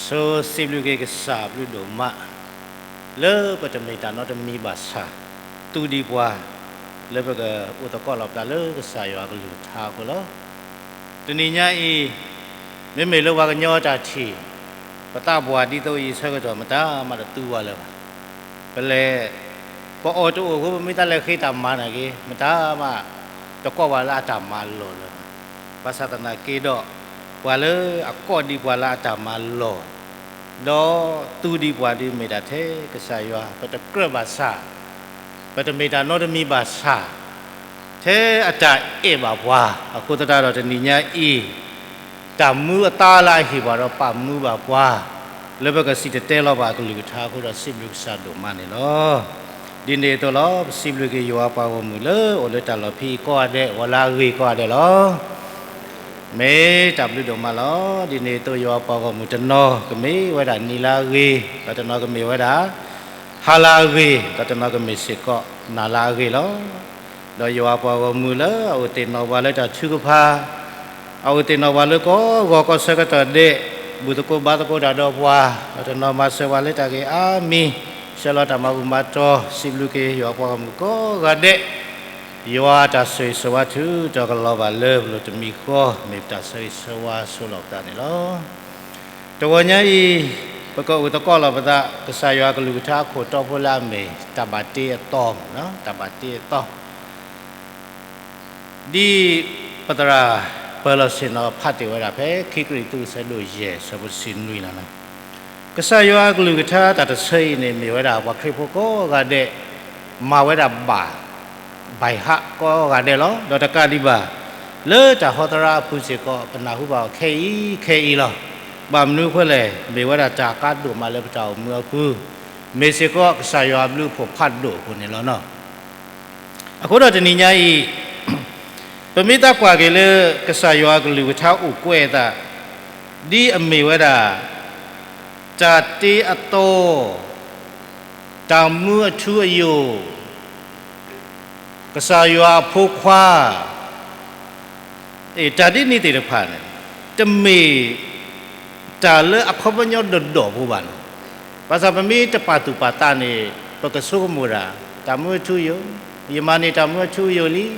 ဆိစံးဘျုးက့ၤကစၢ်အဘျုးဒိၣ်မး လၢပတမ့ၢ်တၢ်နီတမံၤဘၣ်ဆၣ် သူၣ်ဒံးပှၤ လၢပကအိၣ်သကိးလီၤပသးလၢကစၢ်ယွၤအကလုၢ်ကထါအဃိလီၤ. တနံၤညါအံၤ မ့မ့ၢ်လၢပှၤကညီတၢ်ထံၣ် ပသးပှၢ်ဒ်သိးအံၤဆၢကတီၢ် မတၤမးတသူဝဲလၢၤဘၣ်. ပလဲၤ ပအီၣ်တအိၣ်အဃိ ပမ့ၢ်တၢ်လဲၤဃ့တၢ်မၤနာ်က့ မတၤမး တကိးပှၤလၢအတၢ်မၤလီၢ်လၢၤဘၣ်. ဘၣ်ဆၣ်သနာ်က့ဒီး ပှၤလၢအကိးဒံးပှၤလၢအတၢ်မၤလီၢ် ဒီးသူဒံးပှၤဒုးမ့ၢ်ဒၣ်ထဲကစၢ်ယွၤ ပတကြၢးဘၣ်ဆၣ်, ပတမ့ၢ်တၢ်နီတမံၤဘၣ်ဆၣ်, ထဲအတၢ်အဲၣ်ဘၣ်ပှၤ အဃိသတးဒီးတနံၤညါအံၤ တၢ်မူအသါလၢအဟ့ၣ်ပှၤဒီးပာ်မူဘၣ်ပှၤ လၢပကစံၣ်တဲၤတဲလီၤဘၣ်အကလုၢ်ကထါအဃိဒီးစံးဘျုးကစၢ်ဒိၣ်မးန့ၣ်လီၤ. ဒ်န့ၣ်အသိးလီၤ ပစံးဘျုးက့ၤယွၤပှၤဂီၢ်မုၢ်လၢအိၣ်လၢတၢ်လီၢ်ဖဲအံၤကိးဂၤဒဲး ဂီၤလၢအဂ့ၤကိးဂၤဒဲးလီၤ. မ့ၢ်တၢ်ဘျုးဒိၣ်မးလီၤ. ဒ်န့ၣ်အသိးယွၤပှၤဂီၢ်မုၢ်တနီၤကမ့ၢ်ဝဲဒၣ်နံၤလၢအဂ့ၤ, ဒီးတနီၤကမ့ၢ်ဝဲဒၣ် ဟါလၢအဂ့ၤ, ဒီးတနီၤကမ့ၢ်စ့ၢ်ကီးနၤလၢအဂ့ၤလီၤ. ဒီးယွၤပှၤဂီၢ်မုၢ်လၢအအိၣ်သ့ၣ်နီၣ်ပှၤလၢတၢ်ထုကဖၣ်, အအိၣ်သ့ၣ်နီၣ်ပှၤလၢကိးဂီၤကိးဆၢကတီၢ်ဒဲး, ဘူၣ်သကိးဘါသကိးတၢ်ဒီးပှၤ, ဒီးတနီၤမၤစၢၤပှၤလၢတၢ်ဂ့ၢ်အါမံၤ, ဆှၢလီၤတၢ်မၤဘူၣ်မၤတီၤ, စံးဘျုးက့ၤယွၤပှၤဂီၢ်မုၢ်ကိးဂၤဒဲး, ယွၤတၢ်ဆိၣ်ဂ့ၤဆိၣ်ဝါထုးထီၣ်ကလီၤဘၣ်လၢပလိၤတမံၤဃီ, မ့ၢ်ပတၢ်ဆိၣ်ဂ့ၤဆိၣ်ဝါဆိလီၤပသးန့ၣ်လီၤ. တဂီၤညါအံၤ, ပကအိၣ်သကိးလီၤပသး ကစၢ်ယွၤအကလုၢ်ကထါအခိၣ်တီဖိလၢအမ့ၢ် တၢ်ဘၣ်တ့အသီ, တၢ်ဘၣ်တ့အသီ, ဒ်ပသရၣ်ပၢၤလီၢ်ဆ့ၣ်နီၤဖးတ့ၢ်ဝဲဒၣ်ဖဲ ခံကရံၣ်သူး အဆၢဒိၣ်ယဲၢ် အဆၢဖိတဆံနွံလီၤ. ကစၢ်ယွၤအကလုၢ်ကထါတၢ်တဆၢအံၤန့ၣ် မ့ၢ်ဝဲဒၣ်ပှၤခရံာ်ဖိကိးဂၤဒဲး မၤဝဲဒၣ်ဘၣ် ဘၣ်ဟးကိးဂၤဒဲးလီၤ. ဒီးတကးဒံးဘၣ် လၢတၢ်ဟီသရၣ်အပူၤစ့ၢ်ကီး ပနၢ်ဟူဘၣ်အီၤခဲအံၤခဲအံၤလီၤ. ဘၣ်မနုၤအဃိလဲၣ်, မ့ၢ်ဝဲဒၣ်တၢ်ကါဒိၣ်မးလၢပတၢ်အိၣ်မူအပူၤ, မ့ၢ်စ့ၢ်ကီးကစၢ်ယွၤအဘျုးအဖှိၣ်ဖးဒိၣ်အဃိန့ၣ်လီၤ. အဃိဒီးတနံၤညါအံၤ, ပမ့ၢ်သးကွၢ်က့ၤလၢ ကစၢ်ယွၤအကလုၢ်ကထါအိၣ်ကွဲးအသး, ဒ်အမ့ၢ်ဝဲဒၣ် တၢ်တ့အသီ, တၢ်မူအထူအယိာ်, ကစၢ်ယွၤအဖိခွါ, တၢ်ဒ်န့ၣ်သ့ၣ်တဖၣ်န့ၣ် တမ့ၢ်တၢ်လၢအခီပညီဒီးဒီးဖိဘၣ်န့ၣ်. ဘၣ်ဆၣ်ပမ့ၢ်တပာ်သူၣ်ပာ်သးန့ၣ် ပကဆိကမိၣ်ဒၣ် တၢ်မူအထူအယိာ်, ယမၤန့ၢ်တၢ်မူအထူအယိာ်လံ, ဒီး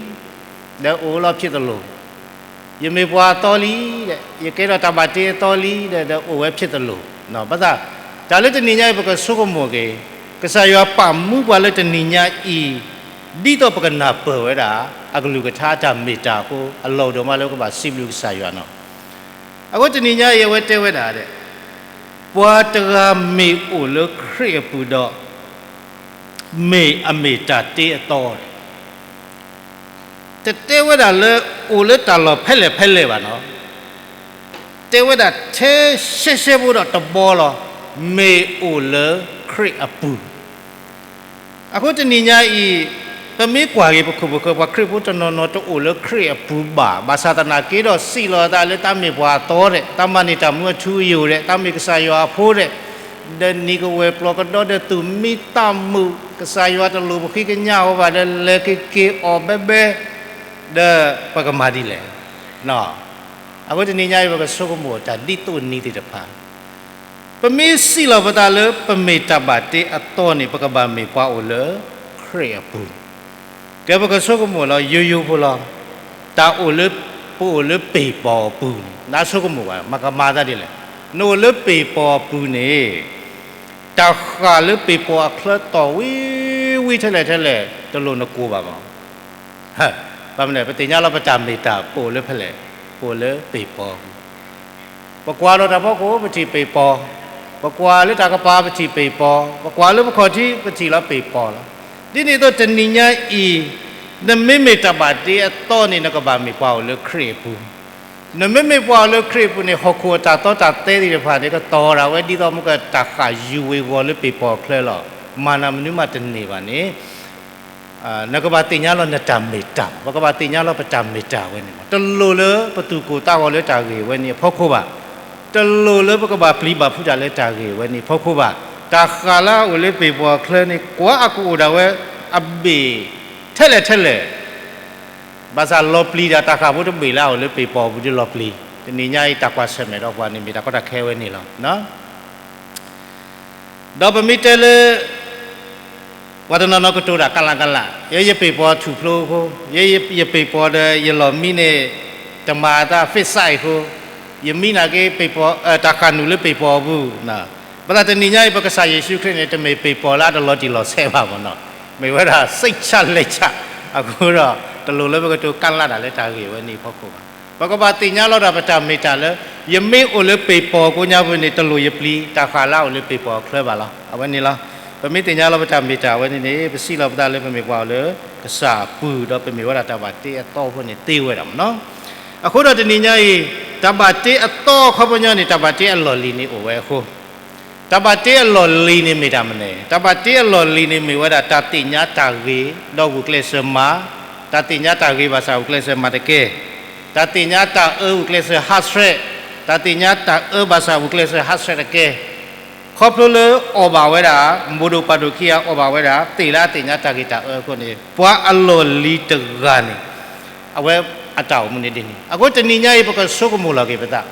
အိၣ်လီၤဖျဲၣ်သလိၤ, ယမ့ၢ်ပှၤအသီလံ, ယကဲထီၣ်တၢ်ဘၣ်တ့အသီလံ, ဒီးအိၣ်ဝဲဖျဲၣ်သလိၤ. ဘၣ်ဆၣ် တၢ်လၢတနံၤညါအံၤ ပကဆိကမိၣ်က့ၤ ကစၢ်ယွၤပာ်မူပှၤလၢတနံၤညါအံၤ, ဒ်သိးပကနၢ်ပၢၢ်ဝဲဒၣ် အကလုၢ်ကထါအတၢ်မ့ၢ်တၢ်အဃိ အလီၢ်ဒိၣ်မးလၢပကဘၣ်စံးဘျုးကစၢ်ယွၤန့ၣ်. အဃိတနံၤညါအံၤ အဝဲတဲဝဲဒၣ်, ပှၤတဂၤမ့ၢ်အိၣ်လၢခရံာ်အပူၤဒီး မ့ၢ်အမ့ၢ်တၢ်တ့အသီန့ၣ် တတဲဝဲဒၣ်လၢအိၣ်လၢတၢ်လီၢ်ဖဲလဲၣ်ဖဲလဲၣ်ဘၣ်န့ၣ်, တဲဝဲဒၣ်ထဲရှဲရှဲဖိဒီးတဘီလီၤ, မ့ၢ်အိၣ်လၢခရံာ်အပူၤ. အဃိတနံၤညါအံၤ, ပမ့ၢ်ကွၢ်က့ၤပခိၣ်ပဃၢၤ ပှၤခရံာ်ဖိတနီၤနီၤတအိၣ်လၢခရံာ်အပူၤဘၣ်, ဘၣ်ဆၣ်သနာ်က့ဒီးစံးလီၤအသးလၢတၢ်မ့ၢ်ပှၤအသီဒဲး, တၢ်မၤန့ၢ်တၢ်မူအထူအယိာ်ဒဲး, တၢ်မ့ၢ်ကစၢ်ယွၤအဖိဒဲး, ဒီးနံၤကဝဲၢ်ပျီကဒီဒီးသူၣ်မံသးမုာ်, ကစၢ်ယွၤတလိၣ်ပဃံကညးအီၤဘၣ်ဒီး လဲၤက့ၤက့ၤအီၣ်ဘဲဘဲ, ဒီးပကမၤဒ်လဲၣ်. အဃိတနံၤညါအံၤ ပကဆိကမိၣ်တၢ်ဒ်သိးနံၤသ့ၣ်တဖၣ် ပမ့ၢ်စံးလီၤပသးလၢပမ့ၢ်တၢ်ဘၣ်တ့အသီန့ၣ် ပကဘၣ်မ့ၢ်ပှၤအိၣ်လၢခရံာ်အပူၤ. ကဲပကဆိကမိၣ်လီၤ ယိယိဖိလီၤ, တၢ်အိၣ်လၢ, ပအိၣ်လၢပ့ၢ်ပီၢ်အပူၤန့ၣ် နဆိကမိၣ်ဘၣ် မၤကမၤသးဒ်လဲၣ်. နအိၣ်လၢပ့ၢ်ပီၢ်အပူၤန့ၣ် တၢ်ဃၣ်လၢပ့ၢ်ပီၢ်အချၢတီၢ်ဝံၤဝံၤထဲလဲၣ်ထဲလဲၣ် တလိၣ်နကိၢ်ဘၣ်မး. ဘၣ်မနုၤလဲၣ် ပသ့ၣ်ညါလီၤပတၢ်မ့ၢ်တၢ်ပအိၣ်လၢဖဲလဲၣ်, ပအိၣ်လၢပ့ၢ်ပီၢ်အပူၤ. ပကွၢ်လီၤတၢ်ဖီခိၣ် ပထံၣ်ပ့ၢ်ပီၢ်, ပကွၢ်လၢတၢ်ကပၤ ပထံၣ်ပ့ၢ်ပီၢ်, ပကွၢ်လၢပခီၣ်ထံး ပထံၣ်လီၤပ့ၢ်ပီၢ်လီၤ. ဒ်န့ၣ်အသိးတနံၤညါအံၤ, နမ့မ့ၢ်တၢ်ဘၣ်တ့အသီန့ၣ် နကဘၣ်မ့ၢ်ပှၤအိၣ်လၢခရံာ်အပူၤ. နမ့မ့ၢ်ပှၤအိၣ်လၢခရံာ်အပူၤန့ၣ် ဟီၣ်ခိၣ်အတၢ်သီတၢ်သဲသ့ၣ်တဖၣ်န့ၣ် ကတီၤဒၣ်ဝဲဒ်သိးမ့ၢ်ကတၢ်ဃၣ်ယူၤဝ့ၤဝီၤလၢပ့ၢ်ပီၢ်အချၢလီၤ. မၤနၤမနုၤမးတန့ၢ်ဘၣ်န့ၣ် နကဘၣ်သ့ၣ်ညါလီၤနတၢ်မ့ၢ်တၢ်, ပကဘၣ်သ့ၣ်ညါလီၤပတၢ်မ့ၢ်တၢ်ဝဲန့ၣ်မး. တလိၣ်လၢပသူၣ်ကိၢ်သးဂီၤလၢတၢ်ဂ့ၢ်ဝဲန့ၣ်အဖီခိၣ်ဘၣ်. တလိၣ်လၢပကဘၣ်ပျံၤဘၣ်ဖုးတၢ်လၢတၢ်ဂ့ၢ်ဝဲန့ၣ်အဖီခိၣ်ဘၣ်. တၢ်ဃၣ်လၢအအိၣ်လၢပ့ၢ်ပီၢ်အချၢန့ၣ် ကွၢ်အကအိၣ်ဒၣ်ဝဲအဘ့ၣ်ထဲလဲၣ်ထဲလဲၣ် ဘၣ်ဆၣ်လီၤပျံၤဒၣ်တၢ်ဃၣ်ဖိတဘ့ၣ်လၢအအိၣ်လၢပ့ၢ်ပီၢ်အပူၤဒ်လီၤပျံၤ. တနံၤညါအံၤတၢ်ကွၢ်ဆၢၣ်မဲာ်ဒီးပှၤန့ၣ်မ့ၢ်တၢ်ကီတၢ်ခဲဝဲန့ၣ်လီၤ. ဒီးပမ့ၢ်တဲလၢ ပှၤတနီၤနီၤကတိၤတၢ်ကလၢ်ကလၢ်, ယဲယပ့ၤပီၤထူၣ်ဖျိအဃိ, ယဲယပ့ၤပီၤဒီးယလီၢ်မံန့ၣ် တမၤတၢ် ဖ့းစၢ်အံၤအဃိ, ယမံနာ်က့ ပ့ၤပီၤ တၢ်ဃၣ်နူာ်လၢပ့ၤပီၤအပူၤ, ပသးတနံၤညါအံၤ ပကစၢ်ယ့ၣ်ၡူးခရံာ်န့ၣ် တမ့ၢ်ပ့ၤပီၤလၢအတလီၤတံၢ်လီၤဆဲးဘၣ်မ့ၢ်နီၤ, မ့ၢ်ဝဲဒၣ် စိတ်ချလက်ချ အဃိဒီး တလိၣ်လၢပကတိၤကလၢ်တၢ်လၢတၢ်ဂ့ၢ်ဝဲန့ၣ်အဖီခိၣ်ဘၣ်. ပကဘၣ်သ့ၣ်ညါလီၤတၢ်ပတၢ်မ့ၢ်တၢ်လၢ ယမ့ၢ်အိၣ်လၢပ့ၤပီၤကိးညါပူၤန့ၣ် တလိၣ်ယပျံၤ တၢ်ဃၣ်လၢအအိၣ်လၢပ့ၤပီၤအချၢဘၣ်လီၤ. အဝဲန့ၣ်လီၤ. ပမ့ၢ်သ့ၣ်ညါလီၤပတၢ်မ့ၢ်တၢ်ဝဲန့ၣ်န့ၣ် ပစံးလီၤပသးလၢပမ့ၢ်ပှၤအိၣ်လၢကစၢ်အပူၤ ဒီးပမ့ၢ်ဝဲဒၣ်တၢ်ဘၣ်တ့အသီအဃိန့ၣ်သ့ဝဲဒၣ်မ့ၢ်နီၤ. အဃိဒီးတနံၤညါအံၤ တၢ်ဘၣ်တ့အသီအခီပညီန့ၣ် တၢ်ဘၣ်တ့အလီၢ်လံၤန့ၣ်အိၣ်ဝဲအဃိ တၢ်ဘၣ်တ့အလီၢ်လံၤန့ၣ်မ့ၢ်တၢ်မနုၤလဲၣ်. တၢ်ဘၣ်တ့အလီၢ်လံၤန့ၣ်မ့ၢ်ဝဲဒၣ် တၢ်သ့ၣ်ညါတၢ်ဂ့ၤ ဒီးဂုာ်ကျဲးစၢးမၤ, တၢ်သ့ၣ်ညါတၢ်ဂ့ၤဘၣ်ဆၣ်ဂုာ်ကျဲးစၢးမၤတကဲ, တၢ်သ့ၣ်ညါတၢ်အၢဂုာ်ကျဲးစၢးဟးဆှဲး, တၢ်သ့ၣ်ညါတၢ်အၢဘၣ်ဆၣ်ဂုာ်ကျဲးစၢးဟးဆှဲးတကဲ, ခီဖျိလၢအီၣ်ဘၣ်ဝဲဒၣ် မိၢ်ဒိၣ်ပၢ်ဒိၣ်ခံဂၤအီၣ်ဘၣ်ဝဲဒၣ် သ့ၣ်လၢအသ့ၣ်ညါတၢ်ဂ့ၤတၢ်အၢအဃိန့ၣ် ပှၤအလီၢ်လံၤတဂၤန့ၣ် အဝဲအတၢ်အိၣ်မူန့ၣ်ဒ်န့ၣ်. အဃိတနံၤညါအံၤ ပကဆိကမိၣ်လီၤက့ၤပသး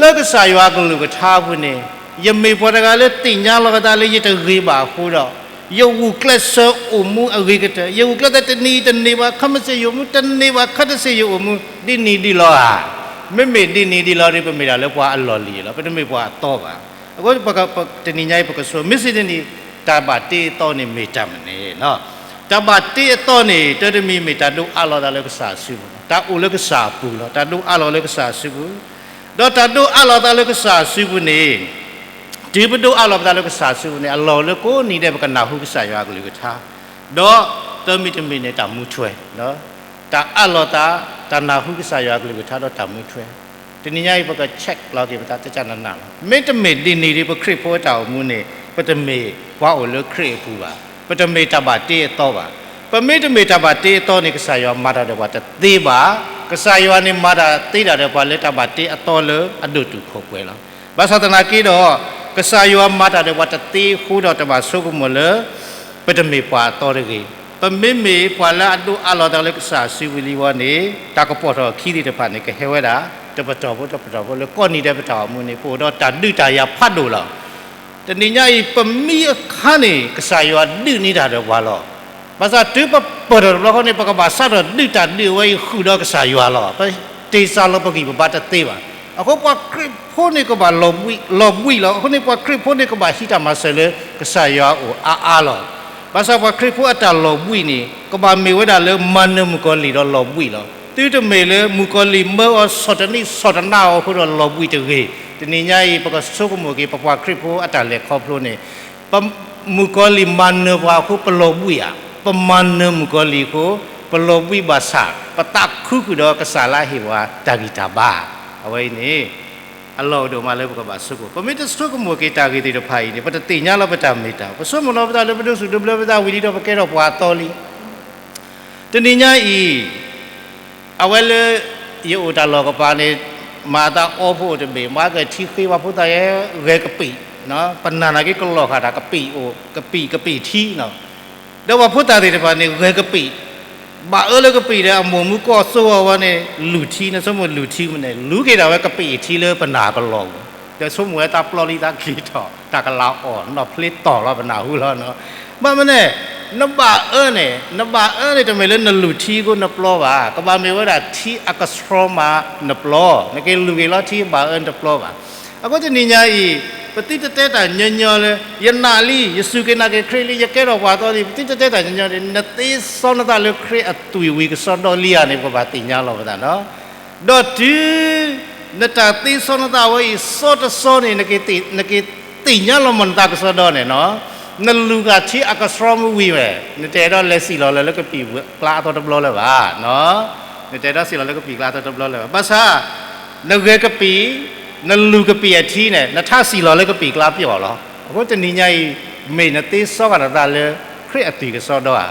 လၢကစၢ်ယွၤအကလုၢ်ကထါအပူၤန့ၣ် ယမ့ၢ်ပှၤတဂၤလၢသ့ၣ်ညါလီၤကသးလၢယတဂ့ၤဘၣ်အဃိဒီး ယဂုာ်ကျဲးစၢးအိၣ်မူအဂ့ၤကတၢၢ်, ယဂုာ်ကျဲးစၢးတနံၤအံၤတန့ၢ်ဘၣ်, ခါမ့ၢ်စ့ၢ်ယအိၣ်မူ တန့ၢ်ဘၣ်, ခါတစ့ၢ်ယအိၣ်မူ ဒ်န့ၣ်ဒ်လီၤဧါ. မ့မ့ၢ်ဒ်န့ၣ်ဒ်လီၤဒီး ပမ့ၢ်ဒၣ်လၢပှၤအလီၢ်လံၤလီၤ, ပတမ့ၢ်ပှၤအသီဘၣ်. အဃိ တနံၤညါအံၤပကဆိ မ့ၢ်စ့ၢ်တနံၤ တၢ်ဘၣ်တ့အသီန့ၣ်မ့ၢ်တၢ်မနုၤလဲၣ်. တၢ်ဘၣ်တ့အသီန့ၣ် တၢ်တမံၤမ့ၢ်တၢ်ဒိးအးလီၤသးလၢကစၢ်အစုပူၤ, တၢ်အိၣ်လၢကစၢ်အပူၤလီၤ, တၢ်ဒိးအးလီၤလၢကစၢ်အစုပူၤ, ဒီးတၢ်ဒိးအးလီၤသးလၢကစၢ်အစုပူၤန့ၣ် တုၤပဒိးအးလီၤပသးလၢကစၢ်အစုပူၤန့ၣ် အလီၢ်လၢကိးနံၤဒဲး ပကနၢ်ဟူကစၢ်ယွၤအကလုၢ်ကထါ, ဒီးတၢ်မံၤတမံၤန့ၣ် တၢ်မူထွဲ, တၢ်အးလီၤသး, တၢ်နၢ်ဟူကစၢ်ယွၤအကလုၢ်ကထါဒီးတၢ်မူထွဲ. တနံၤညါအံၤ ပက check လီၤက့ၤပသး တကနနၢ်လီၤ. မ့တမ့ၢ်ဒ်န့ၣ်ဒီး ပခရံာ်ဖိတၢ်အိၣ်မူန့ၣ် ပတမ့ၢ်ပှၤအိၣ်လၢခရံာ်အပူၤဘၣ်, ပတမ့ၢ်တၢ်ဘၣ်တ့အသီဘၣ်. ပမ့တမ့ၢ်တၢ်ဘၣ်တ့အသီန့ၣ် ကစၢ်ယွၤမၤတၢ်ဒီးပှၤတသ့ဘၣ်. ကစၢ်ယွၤန့ၣ်မၤတၢ်သ့တၢ်ဒီးပှၤလၢတၢ်ဘၣ်တ့အသီလၢအဒိၣ်တုာ်ခိၣ်ပှဲၤလီၤ. ဘၣ်ဆၣ်သနာ်က့ဒီး ကစၢ်ယွၤမၤတၢ်ဒီးပှၤတသ့အဃိဒီး တဘၣ်ဆိကမိၣ်လၢ ပတမ့ၢ်ပှၤအသီတဂ့ၤ. ပမ့မ့ၢ်ပှၤလၢအဒိးအးလီၤသးလၢကစၢ်စုပူၤလံဝဲန့ၣ် တၢ်ကပီၤထီၣ်အခံသ့ၣ်တဖၣ်န့ၣ် ကဟဲဝဲဒၣ် တပတီၢ်ဖိတပတီၢ်ဖိလၢကိးနံၤဒဲးပတၢ်အိၣ်မူန့ၣ် ပအိၣ်ဒီးတၢ်ဒုးတၢ်ယၤဖးဒိၣ်လီၤ. တနံၤညါအံၤ ပမံအခါန့ၣ် ကစၢ်ယွၤဒုးန့ၢ်တၢ်ဒီးပှၤလီၤ. ဘၣ်ဆၣ်တုၤပပၢၢ်ထီၣ်တဘျီဃီန့ၣ် ပကဘၣ်စးထီၣ်ဒုးတၢ်ဒုးအဝဲအံၤဃုာ်ဒီးကစၢ်ယွၤလီၤ. ပတ့စးလီၤပဂံၢ်ပဘါတသ့ဘၣ်. အဃိပှၤခရံာ်ဖိန့ၣ်ကဘၣ်လီၤဘှံးလီၤဘှံးလီၤ. အဃိန့ၣ် ပှၤခရံာ်ဖိန့ၣ်ကဘၣ်ဟံးတၢ်မၤစၢၤလၢကစၢ်ယွၤအအိၣ်အါအါလီၤ. ဘၣ်ဆၣ်ပှၤခရံာ်ဖိအတၢ်လီၤဘှံးန့ၣ် ကဘၣ်မ့ၢ်ဝဲဒၣ်လၢမၤနၢၤမုၣ်ကီၤလံၢ်ဒီးလီၤဘှံးလီၤ. တုၤတမ့ၢ်လၢမုၣ်ကီၤလံၢ်မၢအီၤဆီၣ်တနံၣ်ဆီၣ်တနၣ်အီၤအဃိဒီးလီၤဘှံးတဂ့ၤ. တနံၤညါအံၤ ပကဆိကမိၣ်က့ၤ ပပှၤခရံာ်ဖိအတၢ်လဲၤခီဖျိန့ၣ် ပမုၣ်ကီၤလံၢ်မၤနၢၤပှၤအဃိပလီၤဘှံးဧါ, ပမၤနၢၤမုၣ်ကီၤလံၢ်အဃိ ပလီၤဘှံးဘၣ်ဆၣ် ပသးခုဃုာ်ဒီးကစၢ်လၢအဟ့ၣ်ပှၤတၢ်ဂံၢ်တၢ်ဘါ, အဝဲအံၤန့ၣ် အလီၢ်အိၣ်ဒိၣ်မးလၢပကဘၣ်ဆိကမိၣ်. ပမ့ၢ်တဆိကမိၣ်က့ၤတၢ်ဂ့ၢ်သ့ၣ်တဖၣ်အံၤန့ၣ် ပတသ့ၣ်ညါလီၤပတၢ်မ့ၢ်တၢ်. ပဆိကမိၣ်လီၤပသးလၢပဒိးစူၣ်ဒိးဘျၢပသးဝံၤလံဒီးပကဲထီၣ်ပှၤအသီလံ. တနံၤညါအံၤ အဝဲလၢ ယအိၣ်တၢ်လီၢ်ကပၤန့ၣ် မၤသးအီဖိအိၣ်တဘ့ၣ် မၤကထံဃ့ဝဲဖိသၣ်ယဲ ဂဲၤကပံာ်, ပနာ်နာ်က့ကလီၤဃာ်တၢ်ကပံာ်အိၣ် ကပံာ်ကပံာ်ထံနီၤ, ဒီးပှၤဖိသၣ်သ့ၣ်တဖၣ်န့ၣ် ဂဲၤကပံာ်, ဘၣ်အၢလၢကပံာ်ဒီးအမိၢ်မူကီၢ်စိအီၤဝဲန့ၣ် လူၢ်ထံ နဆိကမိၣ်လူၢ်ထံမ့ၢ်န့ၣ် လူၤက့ၤဒၣ်ဝဲကပံာ်အထံလၢပနၢ်ကလီၤပူၤ, ဒီးဆိကမိၣ်ဝဲတၢ်ပျီလံတၢ်က့ၤထီၣ် တၢ်ကလၤအီၣ် နီၣ်ဖျ့တီၢ်လီၤပနၢ်ဟူလီၤနီၤ. ဘၣ်မနုၤလဲၣ်, နဘၣ်အၢန့ၣ် နဘၣ်အၢန့ၣ် တမ့ၢ်လၢနလူၢ်ထံအဃိနပျီဘၣ်, ကဘၣ်မ့ၢ်ဝဲဒၣ်ထံအကဆှီမးနပျီ, နက့ၤလူၤက့ၤလီၤထံဘၣ်အၢနတပျီဘၣ်. အဃိတနံၤညါအံၤ ပသုတတဲတၢ်ညီညီလၢ ယနာ်လံ ယစူၢ်က့ၤနာ်က့ၤခရံာ်လံ ယကဲထီၣ်ပှၤအသီလံ ပသုတတဲတၢ်ညီညီန့ၣ် နသ့စီနသးလၢခရံာ်အသွံၣ်ဝံၤကစီဒီလံဧါန့ၣ် ပကဘၣ်သ့ၣ်ညါလီၤပသးနီၤ. ဒီးတုၤ နတၢ်သ့စီနသးဝဲအံၤ စီတစီန့ၣ် နက့ၤသ့ၣ်ညါလီၤမၢ်နသးကစီဒီန့ၣ်နီၤ, နလူၤဃာ်ထံအကဆှီမ့ၢ်ဝံၤဝဲ, နတအဲၣ်ဒိးလဲၤစံၣ်လီၤလၢကပံာ်ကျါအသီတဘျီလၢၤဘၣ်. နတအဲၣ်ဒိးစံၣ်လီၤလၢကပံာ်ကျါအသီတဘျီလၢၤဘၣ်. ဘၣ်ဆၣ် နဂဲၤကပံာ်, နလူၤကပံာ်အထံန့ၣ် နထါစံၣ်လီၤလၢကပံာ်ကျါပျီၣ်လီၤ. အဃိတနံၤညါအံၤ မ့ၢ်နသ့စီက့ၤနသးလၢ ခရံာ်အသွံၣ်ကစီဒီဧါ.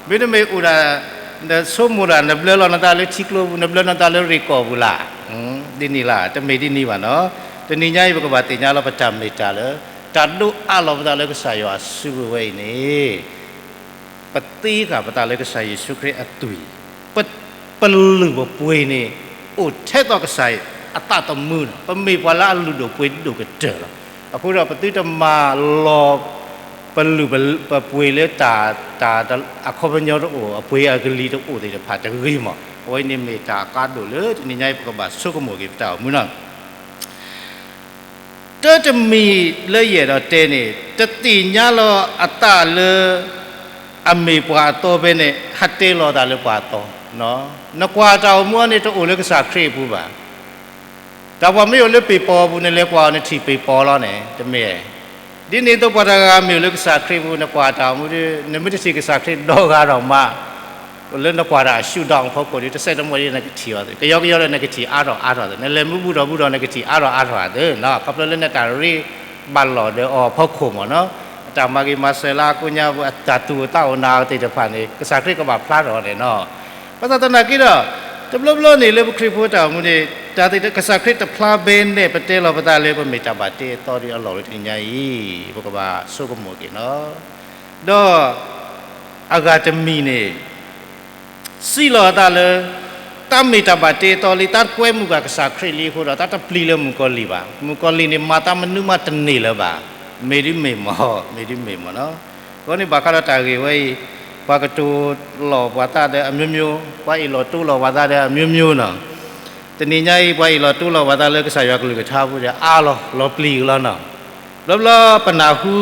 မ့တမ့ၢ်အိၣ်ဒၣ် နဆိကမိၣ်ဒၣ် နဘျၢလီၤနသးလၢထံကျိပူၤ, နဘျၢနသးလၢရ့ၣ်ကီၢ်ပူၤလၢ်. ဒ်န့ၣ်လၢ် တမ့ၢ်ဒ်န့ၣ်ဘၣ်နီၤ. တနံၤညါအံၤ ပကဘၣ်သ့ၣ်ညါလီၤပတၢ်မ့ၢ်တၢ်လၢ တၢ်ဒိးအးလီၤပသးလၢကစၢ်ယွၤအစုပူၤဝဲအံၤန့ၣ် ပသ့ဃာ်ပသးလၢကစၢ်ယ့ၣ်ၡူးခရံာ်အသွံၣ်, ပလုၢ်ပပှ့ၤန့ၣ် အိၣ်ထဲသိးကစၢ်အသးသမူလီၤ. ပမ့ၢ်ပှၤလၢအလုၢ်ဒိၣ်ပှ့ၤဒိၣ်ကတၢၢ်လီၤ. အဃိဒီးပသုတမၤလီၤပလုၢ်ပပှ့ၤလၢတၢ်, တၢ်အခီပညီတအိၣ်, အပှ့ၤအကလံၤတအိၣ်သ့ၣ်တဖၣ်တဂ့ၤမး. အဝဲအံၤန့ၣ်မ့ၢ်တၢ်အကါဒိၣ်လၢတနံၤညါအံၤ ပကဘၣ်ဆိကမိၣ်က့ၤပတၢ်အိၣ်မူနီၤ. တၢ်တမံၤလၢယအဲၣ်ဒိးတဲန့ၣ် တသ့ၣ်ညါလီၤအသးလၢ အမ့ၢ်ပှၤအသီဖဲန့ၣ် ဟးတဲလီၤအသးလၢပှၤအသီ. နကွၢ်တၢ်အိၣ်မူအံၤန့ၣ် တအိၣ်လၢကစၢ်ခရံာ်အပူၤဘၣ်. တၢ်ပှၤမ့ၢ်အိၣ်လၢ PayPal အပူၤန့ၣ် လဲၤကွၢ်အီၤ နထံၣ် PayPal လီၤန့ၣ် တမ့ၢ်. ဒ်န့ၣ်အသိးပှၤတဂၤဂၤမ့ၢ်အိၣ်လၢကစၢ်ခရံာ်အပူၤ နကွၢ်တၢ်အိၣ်မူဒီး နမ့ၢ်တထံၣ်ကစၢ်ခရံာ်ဒီဂၤဒီးမး အိၣ်လၢနကွၢ်တၢ်အ shutdown အဖီခိၣ်ဒီး တစဲးတမီၣ်ဒီးနကထံၣ်အီၤသ့, ကယီကယီဒီးနကထံၣ်အါထီၣ်အါထီၣ်သ့, နလဲၤမူဘူၣ်ထီၣ်ဘူၣ်ထီၣ် နကထံၣ်အါထီၣ်အါထီၣ်သ့နီၤ. ခီဖျိလၢနတၢ်ရ့ဘၣ်လီၤဒီးအီၤအဖီခိၣ်မ့ၢ်နီၤ. အတၢ်မၤဂ့ၤမၤစၢၤလၢအကိးညါပူၤ အတၢ်သူၣ်အိၣ်သးအိၣ်နၤသ့ၣ်တဖၣ်န့ၣ် ကစၢ်ခရံာ်ကဘၣ်ဖျါထီၣ်န့ၣ်နီၤ. ဘၣ်ဆၣ်သနာ်က့ဒီး တဘျီဘျီန့ၣ်လၢပခရံာ်ဖိတၢ်အိၣ်မူန့ၣ် တၢ်သ့ၣ်ကစၢ်ခရံာ်တဖျါဘဲန့ၣ် ပတဲလီၤပသးလၢပမ့ၢ်တၢ်ဘၣ်တ့အသီဒ်အလီၢ်လၢတနံၤညါအံၤ ပကဘၣ်ဆိကမိၣ်က့ၤနီၤ. ဒီးအဂၤတမံၤန့ၣ် စံးလီၤအသးလၢ တၢ်မ့ၢ်တၢ်ဘၣ်တ့အသီလံ တၢ်ကွဲမုာ်ဘၣ်ကစၢ်ခရံာ်လံအဃိဒီး တၢ်တပျံၤလၢမုၣ်ကီၤလံၢ်ဘၣ်. မုၣ်ကီၤလံၢ်န့ၣ် မၤသးမနုၤမးတန့ၢ်လၢၤဘၣ်. မ့ၢ်ဒ်မ့ၢ်မ့ၢ်, မ့ၢ်ဒ်မ့ၢ်မ့ၢ်နီၤ. အဃိန့ၣ်ဘၣ်ဃးဒီးတၢ်ဂ့ၢ်ဝဲအံၤ ပှၤကတိၤလီၤပှၤသးဒီးအမျိုးမျိုး, ပှၤအ့ၣ်လိာ်တိလိာ်ပှၤသးဒီးအမျိုးမျိုးနီၤ. တနံၤညါအံၤ ပှၤအ့ၣ်လိာ်တိလိာ်ပှၤသးလၢကစၢ်ယွၤကလုၢ်ကထါပူၤဒီး အါလီၤ, လီၤပျံၤကလီနီၤ. ဘျီဘျီပနၢ်ဟူ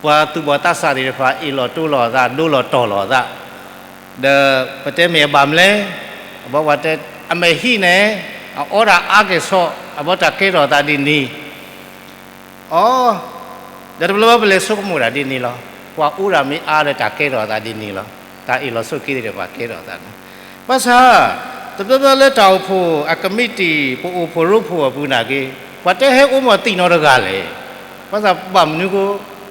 ပှၤသူၣ်ဘီၣ်သးစၢ်သ့ၣ်တဖၣ် အ့ၣ်လိာ်တိလိာ်အသး, ဒိလီၤတီၢ်လီၤအသး, ဒီးပတဲမ့ၢ်အဘၣ်မလဲၣ်, အဘီပှၤတဲ အမဲာ်ဟံးန့ၣ် အအီတၢ်အါကဲၣ်ဆိး, အဘီတၢ်ကဲထီၣ်အသးဒ်န့ၣ် အီ, ဒီးတဘျီဘျီပလဲၤဆိကမိၣ်တၢ်ဒ်န့ၣ်လီၤ. ပှၤအီတၢ်မ့ၢ်အါဒီးတၢ်ကဲထီၣ်အသးဒ်န့ၣ်လီၤ. တၢ်အ့ၣ်လိာ်ဆိးက့သ့ၣ်တဖၣ်ကဲထီၣ်အသးန့ၣ်, ဘၣ်ဆၣ် တဘျီဘျီလၢတၢ်အိၣ်ဖှိၣ်အကမံးတံာ် ပအိၣ်ဖှိၣ်ရိဖှိၣ်အပူၤနာ်က့ ပှၤတဲဟဲအိၣ်မီၢ်သံၣ်နီတဂၤလဲၣ်. ဘၣ်ဆၣ်ဘၣ်မနုၤဃိ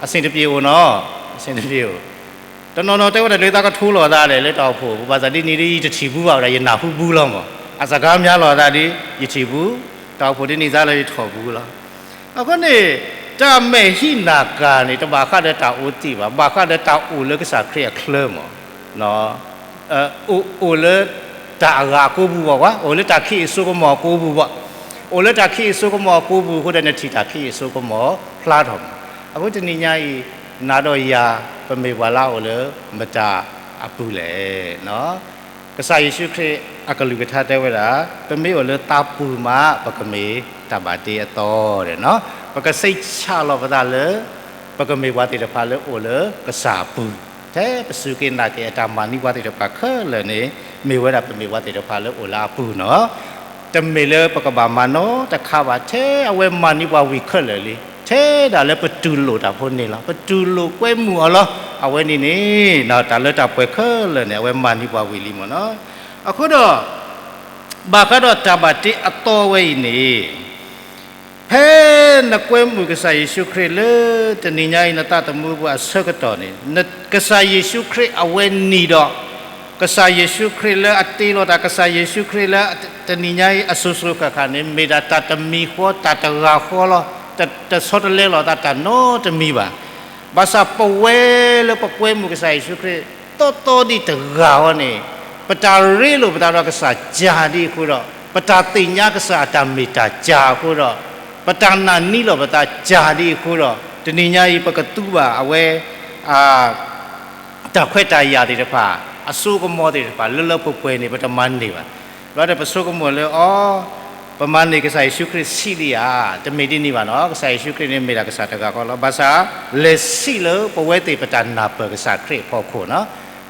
အဆင်တပြေအိၣ်နီၤ, အဆင်တပြေအိၣ် တနီၤနီၤတဲဝဲဒၣ်လၢသးကထိလိာ်သးဒီး လၢတၢ်အိၣ်ဖှိၣ်ပူၤ ဘၣ်ဆၣ်ဒ်န့ၣ်ဒီး ယတထံၣ်ဘူးဘၣ်ဝဲဒၣ် ယနၢ်ဟူဘူးလီၤမး, အစကားများလီၤသးဒီး ယထံၣ်ဘူး, တၢ်အိၣ်ဖှိၣ်ဒ်န့ၣ်သးလၢယထံၣ်ဘူးလီၤ. အဃိန့ၣ် တၢ်မဲာ်ဟံးနၢ်ကၤန့ၣ် တဘၣ်ဃးဒီးတၢ်အိၣ်သံၣ်ဘၣ်, ဘၣ်ဃးဒီးတၢ်အိၣ်လၢကစၢ်ခရံာ်အချၢမး အိၣ်လၢတၢ်အဂၤအကိးပူၤဘၣ်, အိၣ်လၢတၢ်ခံးအစိကမီၤအကိးပူၤဘၣ်, အိၣ်လၢတၢ်ခံးအစိကမီၤအကိးပူၤအဃိဒီး နထံၣ်တၢ်ခံးအစိကမီၤဖျါထီၣ်မး. အဃိတနံၤညါအံၤ နၤဒီးယၤ ပမ့ၢ်ပှၤလၢအအိၣ်လၢမတၤအပူၤလဲၣ်. ကစၢ်ယ့ၣ်ၡူးခရံာ်အကလုၢ်ကထါတဲဝဲဒၣ် ပမ့ၢ်အိၣ်လၢသးပူၤမး ပကမ့ၢ်တၢ်ဘၣ်တ့အသီန့ၣ်, ပကစိတ်ချလီၤပသးလၢ ပကမ့ၢ်ပှၤသ့ၣ်တဖၣ်လၢအိၣ်လၢကစၢ်အပူၤ, ထဲပစူၢ်က့ၤနာ်က့ၤအတၢ်မၤန့ၢ်ပှၤသ့ၣ်တဖၣ်ခဲလၢာ်န့ၣ် မ့ၢ်ဝဲဒၣ်ပမ့ၢ်ပှၤသ့ၣ်တဖၣ်လၢအိၣ်လၢအပူၤနီၤ. တမ့ၢ်လၢပကဘၣ်မၤနီတခါဘၣ်, ထဲအဝဲမၤန့ၢ်ပှၤဝံၤခဲလၢာ်လံ, ထဲဒၣ်လၢပတူၢ်လိာ်တၢ်ဖိန့ၣ်လီၤ, ပတူၢ်လိာ်ကွဲမုာ်အီၤလီၤ. အဝဲန့ၣ်န့ၣ် တၢ်လၢတၢ်ပှဲၤခဲလၢာ်န့ၣ် အဝဲမၤန့ၢ်ပှၤဝံၤလံမ့ၢ်နီၤ. အဃိဒီး ဘၣ်ဃးဒီးတၢ်ဘၣ်တ့အသီဝဲအံၤန့ၣ် ဖဲနကွဲမုာ်ကစၢ်ယ့ၣ်ၡူးခရံာ်လၢ တနံၤညါအံၤ နသးသမူပူၤအဆၢကတီၢ်န့ၣ် ကစၢ်ယ့ၣ်ၡူးခရံာ်အဝဲနံၤဒီး ကစၢ်ယ့ၣ်ၡူးခရံာ်လၢအတ့လီၤတၢ် ကစၢ်ယ့ၣ်ၡူးခရံာ်လၢတနံၤညါအံၤအစိၤစိၤဃၣ်ဃၣ်န့ၣ် မ့ၢ်ဒၣ်တၢ်တမံၤဃီ တၢ်တဂၤဃီလီၤ. တဆီတလဲလီၤသးတၢ်နီတမံၤဘၣ်. ဘၣ်ဆၣ်ပဝဲလၢပကွဲမုာ်ကစၢ်ယ့ၣ်ၡူးခရံာ် သီသီဒံးတဂၤဃီန့ၣ် ပတၢ်ရ့လိာ်ပသးဒီးကစၢ်ကၢ်ဒ်အဃိဒီး ပတၢ်သ့ၣ်ညါကစၢ်အတၢ်မ့ၢ်တၢ်ကၢ်အဃိဒီး ပတၢ်နာ်န့ၢ်လီၤပသးကၢ်ဒ်အဃိဒီး တနံၤညါအံၤ ပကသူဘၣ်အဝဲ တၢ်ခွဲးတၢ်ယာ်သ့ၣ်တဖၣ် အစိကမီၤသ့ၣ်တဖၣ် လၢလၢပှဲၤပှဲၤန့ၣ် ပတမၤန့ၢ်ဘၣ်. ဘျီဒီးပဆိကမိၣ်လၢအီၤ ပမၤန့ၢ်ကစၢ်ယ့ၣ်ၡူးခရံာ်ဆံးလံဧါ, တမ့ၢ်ဒ်န့ၣ်ဘၣ်နီၤ. ကစၢ်ယ့ၣ်ၡူးခရံာ်န့ၣ်မ့ၢ်ဒၣ်ကစၢ်တဂၤဃီလီၤ. ဘၣ်ဆၣ် လဲၤဆံးလၢပဝဲသ့ၣ်ပတၢ်နၢ်ပၢၢ်ကစၢ်ခရံာ်အဖီခိၣ်နီၤ,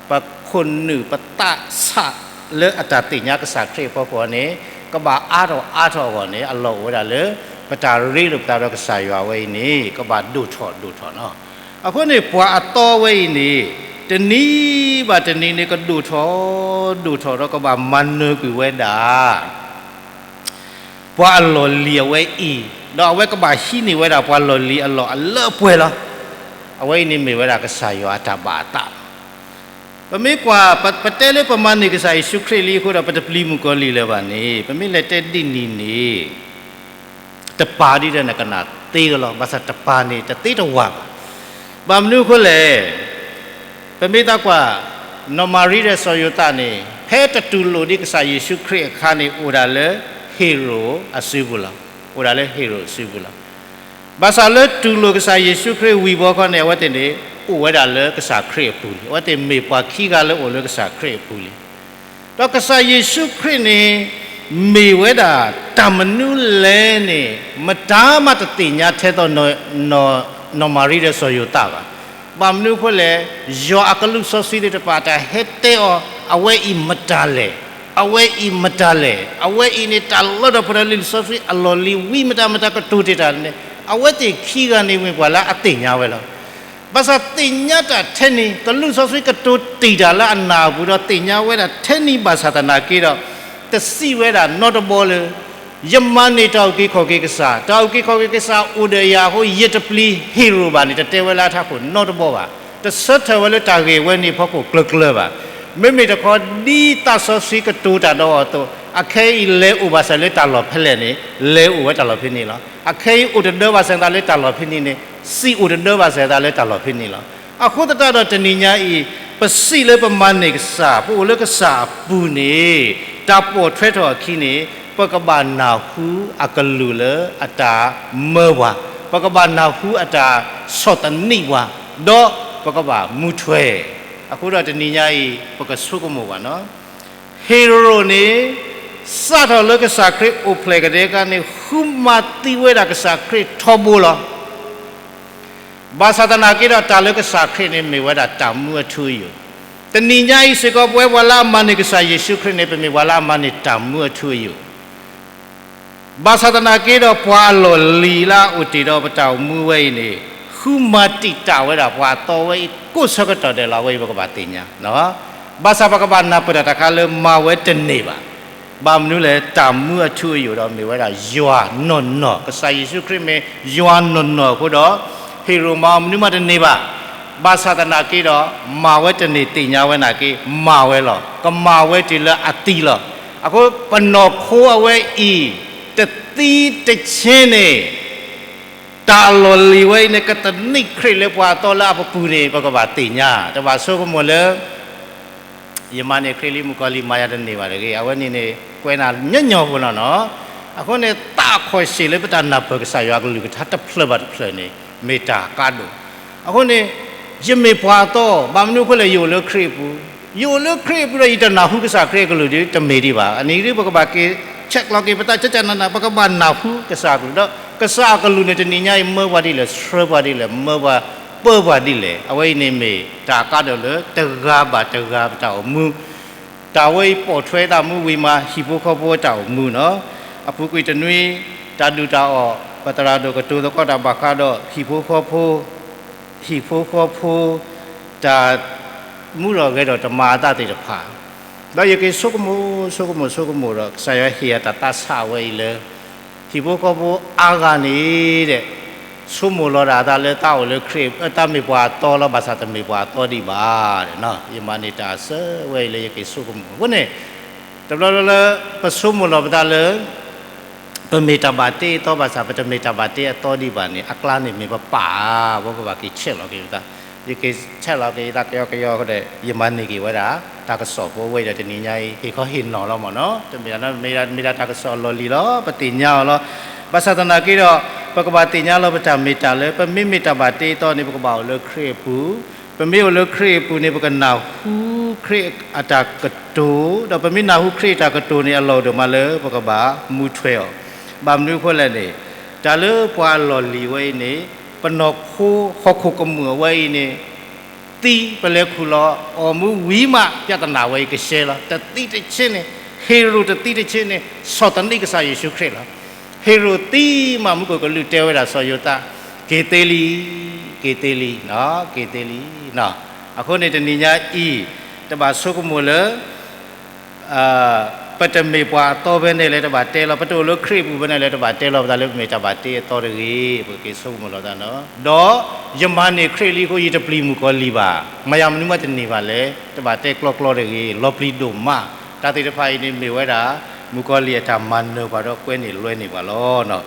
ပခိၣ်နူာ်ပသးဆးလၢအတၢ်သ့ၣ်ညါကစၢ်ခရံာ်အဖီခိၣ်န့ၣ် ကဘၣ်အါထီၣ်အါထီၣ်အဂီၢ်န့ၣ် အလီၢ်အိၣ်ဝဲဒၣ်လၢ ပတၢ်ရ့လိာ်ပသးဒီးကစၢ်ယွၤဝဲအံၤန့ၣ် ကဘၣ်ဒိၣ်ထီၣ်ဒိၣ်ထီၣ်နီၤ. အဃိန့ၣ် ပှၤအသီဝဲအံၤန့ၣ် တနံၤဘၣ်တနံၤန့ၣ် ကဒိၣ်ထီၣ်ဒိၣ်ထီၣ်ဒီး ကဘၣ်မၤနၢၤကွံာ်ဝဲဒၣ် ပှၤအလီၢ်လံၤအဝဲအံၤ, ဒီးအဝဲကဘၣ်ဟံးန့ၢ်ဝဲဒၣ်ပှၤလီၢ်လံၤအလီၢ်အလၢအပှဲၤလီၤ. အဝဲအံၤန့ၣ်မ့ၢ်ဝဲဒၣ်ကစၢ်ယွၤအတၢ်ဘၣ်အသး. ပမ့ၢ်ကွၢ် ပ, ပတဲလၢပမၤန့ၢ်ကစၢ်ယ့ၣ်ၡူးခရံာ်လံအဃိဒီး ပတပျံၤမုၣ်ကီၤလံၢ်လၢၤဘၣ်န့ၣ် ပမ့ၢ်လဲၤတဲဒ်န့ၣ်န့ၣ် တပၤဒ်ဒီးနကနၣ်သ့ကလီၤ. ဘၣ်ဆၣ်တပၤန့ၣ် တသ့တဝၢ်ဘၣ်. ဘၣ်မနုၤအဃိလဲၣ်. ပမ့ၢ်သးကွၢ် နီၢ်မၤရံဒီးစီၤယိၤသးန့ၣ် ဖဲတတူၢ်လိာ်ဒံးကစၢ်ယ့ၣ်ၡူးခရံာ်အခါန့ၣ် အိၣ်ဒၣ်လၢဟ့ၤရိာ်အစုပူၤလီၤ. အိၣ်ဒၣ်လၢဟ့ရိၣ်အစုပူၤလီၤ. ဘၣ်ဆၣ်လၢတူၢ်လိာ်ကစၢ်ယ့ၣ်ၡူးခရံာ်ဝံၤဘီခီန့ၣ် အဝဲသ့ၣ်န့ၣ် အိၣ်ဝဲဒၣ်လၢကစၢ်ခရံာ်အပူၤလံ. အဝဲသ့ၣ်မ့ၢ်ပှၤခံဂၤလၢအိၣ်လၢကစၢ်ခရံာ်အပူၤလံ. ဒီးကစၢ်ယ့ၣ်ၡူးခရံာ်န့ၣ် မ့ၢ်ဝဲဒၣ်တၢ်မနုၤလဲၣ်န့ၣ် မတၤမးတသ့ၣ်ညါထဲသိး နီၢ်မၤရံဒီးစီၤယိၤသးဘၣ်. ဘၣ်မနုၤအဃိလဲၣ်, ယွၤအကလူးစီဆှံသ့ၣ်တဖၣ်တၢ်ဟဲတဲအီၤ, အဝဲအံၤမတၤလဲၣ်, အဝဲအံၤမတၤလဲၣ်, အဝဲအံၤန့ၣ် တၢ်လၢထီၣ်ပှဲၤဒီးလံာ်စီဆှံအလီၢ်လံၤဝံၤမတၤမတၤကတိၤတ့ၢ်တၢ်န့ၣ် အဝဲသ့ၣ်ခံဂၤန့ၣ်မ့ၢ်ပှၤလၢအသ့ၣ်ညါဝဲလီၤ. ဘၣ်ဆၣ်သ့ၣ်ညါတၢ်ထဲန့ၣ် ကလူးစီဆှံကတိၤတ့ၢ်တၢ်လၢအနၢ်အပူၤဒီး သ့ၣ်ညါဝဲဒၣ်ထဲန့ၣ်ဘၣ်ဆၣ်သနာ်က့ဒီး တစံးဝဲဒၣ်နီတဘီလၢ ယမၤန့ၢ်တၢ်အုၣ်က့ၤခီၣ်က့ၤကစၢ်, တၢ်အုၣ်က့ၤခီၣ်က့ၤကစၢ်အိၣ်ဒီးယၤအဃိ ယတပျံၤဟ့ရိၣ်ဘၣ်န့ၣ် တတဲဝဲလၢအထးခိၣ်နီတဘီဘၣ်. တဆၢထၢၣ်ဝဲလၢတၢ်ဂ့ၢ်ဝဲန့ၣ်ဖီခိၣ်ကျၢၤကျၢၤဘၣ်. မ့မ့ၢ်တခီ ဒ်သးစီဆှံကတိၤတၢ်ဒီးအီၤအသိး အခဲအံၤလဲၤအိၣ်ဘၣ်ဆၣ်လၢတၢ်လီၢ်ဖဲလဲၣ်န့ၣ် လဲၤအိၣ်ဝဲတၢ်လီၢ်ဖဲန့ၣ်လီၤ. အခဲအံၤအိၣ်တဒၢဘၣ်ဆၣ်သးလၢတၢ်လီၢ်ဖဲန့ၣ်န့ၣ် စံးအိၣ်တဒၢဘၣ်ဆၣ်သးလၢတၢ်လီၢ်ဖဲန့ၣ်လီၤ. အဃိသတးဒီးတနံၤညါအံၤ ပစံးလၢပမၤန့ၢ်ကစၢ်, ပအိၣ်လၢကစၢ်အပူၤန့ၣ် တၢ်ပိာ်ထွဲထီၣ်အခံန့ၣ် ပကဘၣ်နၢ်ဟူအကလူးလၢအတၢ်မၢပှၤ, ပကဘၣ်နၢ်ဟူအတၢ်ဆီၣ်သနံးပှၤ, ဒီးပကဘၣ်မူထွဲ. အဃိဒီးတနံၤညါအံၤ ပကဆိကမိၣ်ဘၣ်နီၤ ဟ့ရိၣ်န့ၣ် စးထီၣ်လၢကစၢ်ခရံာ်အိၣ်ဖျဲၣ်ကဒဲကါန့ၣ် ဃုမၤသံဝဲဒၣ်ကစၢ်ခရံာ်ထီဘိလီၤ. ဘၣ်ဆၣ်သနာ်က့ဒီး တၢ်လၢကစၢ်ခရံာ်န့ၣ် မ့ၢ်ဝဲဒၣ်တၢ်မူအထူအယိာ်. တနံၤညါအံၤစ့ၢ်ကီး ပဝဲပှၤလၢအမၤန့ၢ်ကစၢ်ယ့ၣ်ၡူးခရံာ်န့ၣ် ပမ့ၢ်ပှၤလၢအမၤန့ၢ်တၢ်မူအထူအယိာ် ဘၣ်ဆၣ်သနာ်က့ဒီး ပှၤအလီၢ်လံၤလၢအအိၣ်တ့ၢ်ဒီးပတၢ်အိၣ်မူဝဲအံၤန့ၣ် ဃုမၤတံာ်တာ်ဝဲဒၣ်ပှၤအသီဝဲအံၤ ကိးဆၢကတီၢ်ဒဲးလီၤ. အဝဲအံၤပကဘၣ်သ့ၣ်ညါ, ဘၣ်ဆၣ်ပကဘၣ်နၢ်ပၢၢ်တၢ်တခါလၢ မၤဝဲတန့ၢ်ဘၣ်. ဘၣ်မနုၤလဲၣ်, တၢ်မူအထူအယိာ်ဒီးမ့ၢ်ဝဲဒၣ်ယွၤနီၢ်နီၢ်, ကစၢ်ယ့ၣ်ၡူးခရံာ်မ့ၢ်ယွၤနီၢ်နီၢ်အဃိဒီး ဟ့ရိၣ်မၤအီၤမနုၤမးတန့ၢ်ဘၣ်. ဘၣ်ဆၣ်သနာ်က့ဒီး မၤဝဲတန့ၢ်သ့ၣ်ညါဝဲနာ်က့ မၤဝဲလီၤ. ကမၤဝဲတုၤလၢအသံလီၤ. အဃိပနီၢ်ခိအဝဲအံၤ တသံတဆ့န့ၣ် တၢ်အလီၢ်လံၤဝဲအံၤန့ၣ် ကသနံးခရံာ်လၢပှၤအသီလၢအပပူၤန့ၣ် ပကဘၣ်သ့ၣ်ညါ, တဘၣ်ဆိကမိၣ်လၢ ယမၤန့ၢ်ခရံာ်လံ မုၣ်ကီၤလံၢ်မၤယၤတန့ၢ်ဘၣ်တဂ့ၤ. အဝဲန့ၣ်န့ၣ် ကွဲးနၤညီညီဖိလီၤနီၤ. အဃိန့ၣ် သးခီၣ်ဆံးလၢပတၢ်နၢ်ပၢၢ်ကစၢ်ယွၤအကလုၢ်ကထါတဖျၢၣ်ဘၣ်တဖျၢၣ်န့ၣ် မ့ၢ်တၢ်ကါဒိၣ်. အဃိန့ၣ် ယမ့ၢ်ပှၤအသီ, ဘၣ်မနုၤအဃိလဲၣ်, ယအိၣ်လၢခရံာ်အပူၤ, ယအိၣ်လၢခရံာ်အပူၤဒီး ယတနၢ်ဟူကစၢ်ခရံာ်အကလုၢ်ဒီး တမ့ၢ်ဒံးဘၣ်. အန့ၣ်ဒ်ပကဘၣ်က့ၤ ဆဲးကျိးက့ၤပသး ကကနန ပကဘၣ်နၢ်ဟူကစၢ်အကလုၢ်ဒီး ကစၢ်အကလုၢ်န့ၣ် တနံၤညါအံၤ မၢပှၤဒ်လဲၣ်, ဆှၢပှၤဒ်လဲၣ်, မၢပှၤပၢပှၤဒ်လဲၣ်, အဝဲအံၤန့ၣ်မ့ၢ်တၢ်ကါဒိၣ်လၢတဂၤဘၣ်တဂၤပတၢ်အိၣ်မူ, တၢ်ဝဲအံၤပိာ်ထွဲသးမူဝံၤမး ဟံၣ်ဖိဃီဖိတၢ်အိၣ်မူနီၤ. အပူၤကွံာ်တနွံ တၢ်ဒုၣ်တၢ်အီၣ် ပသရၣ်ဒိၣ်ကတိၤသကိးတၢ်ဘၣ်ဃးဒီး ဟံၣ်ဖိဃီဖိ ဟံၣ်ဖိဃီဖိ တၢ်မူထီၣ်ဂဲၤထီၣ်တမၤအသးသ့ၣ်တဖၣ်, ဒီးယက့ၤဆိကမိၣ် ဆိကမိၣ် ဆိကမိၣ်ဒီး ကစၢ်ယွၤဟ့ၣ်အတၢ်သးဆးဝဲအံၤလၢ ဟံၣ်ဖိဃီဖိအါဂၤန့ၣ်ဒီး ဆိကမိၣ်လီၤဒၣ်အသးလၢသးအိၣ်လၢခရံာ်, သးမ့ၢ်ပှၤအသီလီၤ, ဘၣ်ဆၣ်တမ့ၢ်ပှၤအသီဒံးဘၣ်. ယမၤန့ၢ်တၢ်အစၢဝဲအံၤလၢယက့ၤဆိကမိၣ်အဃိန့ၣ်, တဘျီဘျီလၢ ပဆိကမိၣ်လီၤပသးလၢ ပမ့ၢ်တၢ်ဘၣ်တ့အသီဘၣ်ဆၣ် ပတမ့ၢ်တၢ်ဘၣ်တ့အသီဒံးဘၣ်န့ၣ် အကျါန့ၣ်မ့ၢ်ပပၢ်ဧါ, ပကဘၣ်က့ၤဆဲးလီၤက့ၤပသး, ယက့ၤဆဲးလီၤက့ၤယသးကယီကယီဒီး ယမၤန့ၢ်က့ၤဝဲဒၣ် တၢ်ကစီၣ်ဖိဝဲအံၤဒီးတနံၤညါအံၤ ဟ့ၣ်ခီဟ့ၣ်နီၤလီၤမ့ၢ်နီၤ, တမ့ၢ်ဒၣ် မ့ၢ်ဒၣ်တၢ်ကစီၣ်အလီၢ်လံၤလီၤ, ပသ့ၣ်ညါအီၤလီၤ. ဘၣ်ဆၣ်သနာ်က့ဒီး ပကဘၣ်သ့ၣ်ညါလီၤပတၢ်မ့ၢ်တၢ်လၢ ပမ့မ့ၢ်တၢ်ဘၣ်တ့အသီန့ၣ် ပကဘၣ်အိၣ်လၢခရံာ်အပူၤ, ပမ့ၢ်အိၣ်လၢခရံာ်အပူၤန့ၣ် ပကနၢ်ဟူခရံာ်အတၢ်ကတိၤ, ဒီးပမ့ၢ်နၢ်ဟူခရံာ်အတၢ်ကတိၤန့ၣ် အလီၢ်ဒိၣ်မးလၢပကဘၣ်မူထွဲအီၤ, ဘၣ်မနုၤအဃိလဲၣ်န့ၣ်, တၢ်လၢပှၤအလီၢ်လံၤဝဲအံၤန့ၣ် ပနီၢ်ခိဟီၣ်ခိၣ်ကမူၣ်အဝဲအံၤန့ၣ် သံပလဲၤခူၣ်လီၤအီၤမူဝံၤမး ပြဿနာဝဲအံၤကရှဲလီၤ. တသံတဆ့န့ၣ်, ဟ့ရိၣ်တသံတဆ့န့ၣ် ဆီၣ်သနံးကစၢ်ယ့ၣ်ၡူးခရံာ်လီၤ. ဟ့ရိၣ်သံမး မူခိၣ်ကလူးတဲဝဲဒၣ်စီၤယိၤသး, က့ၤသ့လံ, က့ၤသ့လံ, က့ၤသ့လံ. အဃိန့ၣ်တနံၤညါအံၤ တဘၣ်ဆိကမိၣ်လၢ ပတမ့ၢ်ပှၤအသီဖဲန့ၣ်လၢတဘၣ်တဲလီၤ, ပတအိၣ်လၢခရံာ်အပူၤဖဲန့ၣ်လၢ တဘၣ်တဲလီၤပသးလၢပမ့ၢ်တၢ်ဘၣ်တ့အသီတဂ့ၤ, ပက့ၤဆိကမိၣ်လီၤသးနီၤ. ဒီးယမၤန့ၢ်ခရံာ်လံအဃိ ယတပျံၤမုၣ်ကီၤလံၢ်ဘၣ်, မၤယၤမနုၤမးတန့ၢ်ဘၣ်လဲၣ်, တဘၣ်တဲကျီကျီတဂ့ၤ, လီၤပျံၤဒိၣ်မး. တၢ်သ့ၣ်တဖၣ်အံၤန့ၣ်မ့ၢ်ဝဲဒၣ် မုၣ်ကီၤလံၢ်အတၢ်မၤနၢၤပှၤဒီးကွဲန့ၢ်လွဲန့ၢ်ပှၤလီၤ.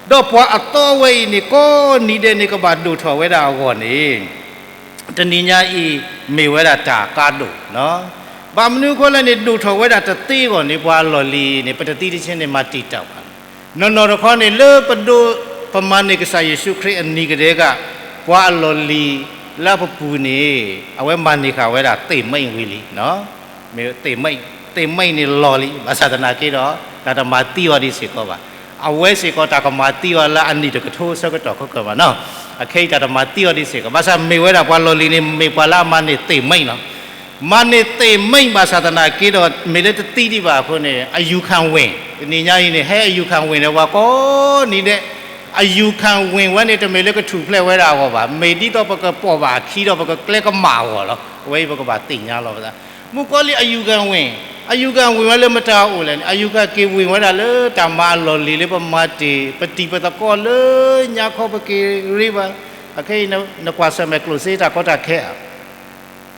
ဒီးပှၤအသီဝဲအံၤန့ၣ် ကိးနံၤဒဲးန့ၣ် ကဘၣ်ဒိၣ်ထီၣ်ဝဲဒၣ်အဂီၢ်န့ၣ် တနံၤညါအံၤ မ့ၢ်ဝဲဒၣ်တၢ်ကါဒိၣ်, ဘၣ်မနုၤအဃိလဲၣ်န့ၣ် ဒိၣ်ထီၣ်ဝဲဒၣ်တသ့အဂီၢ်န့ၣ် ပှၤအလီၢ်လံၤန့ၣ် ပတသံတဆ့န့ၣ် မၤတံာ်တာ်ပှၤလီၤ. နီၢ်နီၢ်တခီန့ၣ် လၢပဒိး ပမၤန့ၢ်ကစၢ်ယ့ၣ်ၡူးခရံာ်အနံၤကတည်းက ပှၤအလီၢ်လံၤလၢအပပူၤန့ၣ် အဝဲမၤန့ၢ်ဃာ်ဝဲဒၣ်သ့ၣ်မိၣ်ဝံၤလံ. မ့ၢ်သ့ၣ်မိၣ်, သ့ၣ်မိၣ်န့ၣ်လီၢ်လံ, ဘၣ်ဆၣ်သနာ်က့ဒီး တၢ်တမၤသံအီၤဒံးစ့ၢ်ကီးဘၣ်. အဝဲစ့ၢ်ကီးတၢ်ကမၤသံအီၤလၢအနံၣ်တကထိဆၢကတီၢ်ခဲကၢဘၣ်နီၤ. အခဲအံၤတၢ်တမၤသံအီၤဒံးစ့ၢ်ကီး, ဘၣ်ဆၣ်မ့ၢ်ဝဲဒၣ်ပှၤလီၢ်လံၤန့ၣ် မ့ၢ်ပှၤလၢအမၤန့ၢ်သ့ၣ်မိၣ်လီၤ. မၤန့ၢ်သ့ၣ်မိၣ်ဘၣ်ဆၣ်သနာ်က့ဒီး မ့ၢ်လၢတသံဒံးဘၣ်အဃိန့ၣ် အယူၢ်ခၣ်ဝ့ၢ်, တနံၤညါအံၤန့ၣ် ဟဲအယူၢ်ခၣ်ဝ့ၢ်န့ၣ် ပှၤကိးနံၤဒဲး အယူၢ်ခၣ်ဝ့ၢ်ဝဲန့ၣ် တမ့ၢ်လၢကထူၣ်ဖျဲးဝဲဒၣ်အဂီၢ်ဘၣ်, မ့ၢ်ဒ်သိးပကပိာ်ဘၣ်အခံဒီး ပကကျဲကမၣ်အဂီၢ်လီၤ. အဝဲအံၤပကဘၣ်သ့ၣ်ညါလီၤပသး. မုၣ်ကီၤလံၢ်အယူၢ်ခၣ်ဝ့ၢ်, အယူၢ်ခၣ်ဝ့ၢ်ဝဲလၢမတၤအိၣ်လဲၣ်န့ၣ် အယူၢ်ခၣ်က့ၤဝ့ၢ်ဝဲဒၣ်လၢတၢ်မၤအလီၢ်လံၤလၢပမၤတ့ၢ် ပတံၤပသကိးလၢညါခီပက့ၤရ့ဘၣ်. အခဲအံၤ နကွၢ်ဆၢၣ်မဲာ်ကျိၣ်စ့တၢ်ကီတၢ်ခဲဧါ,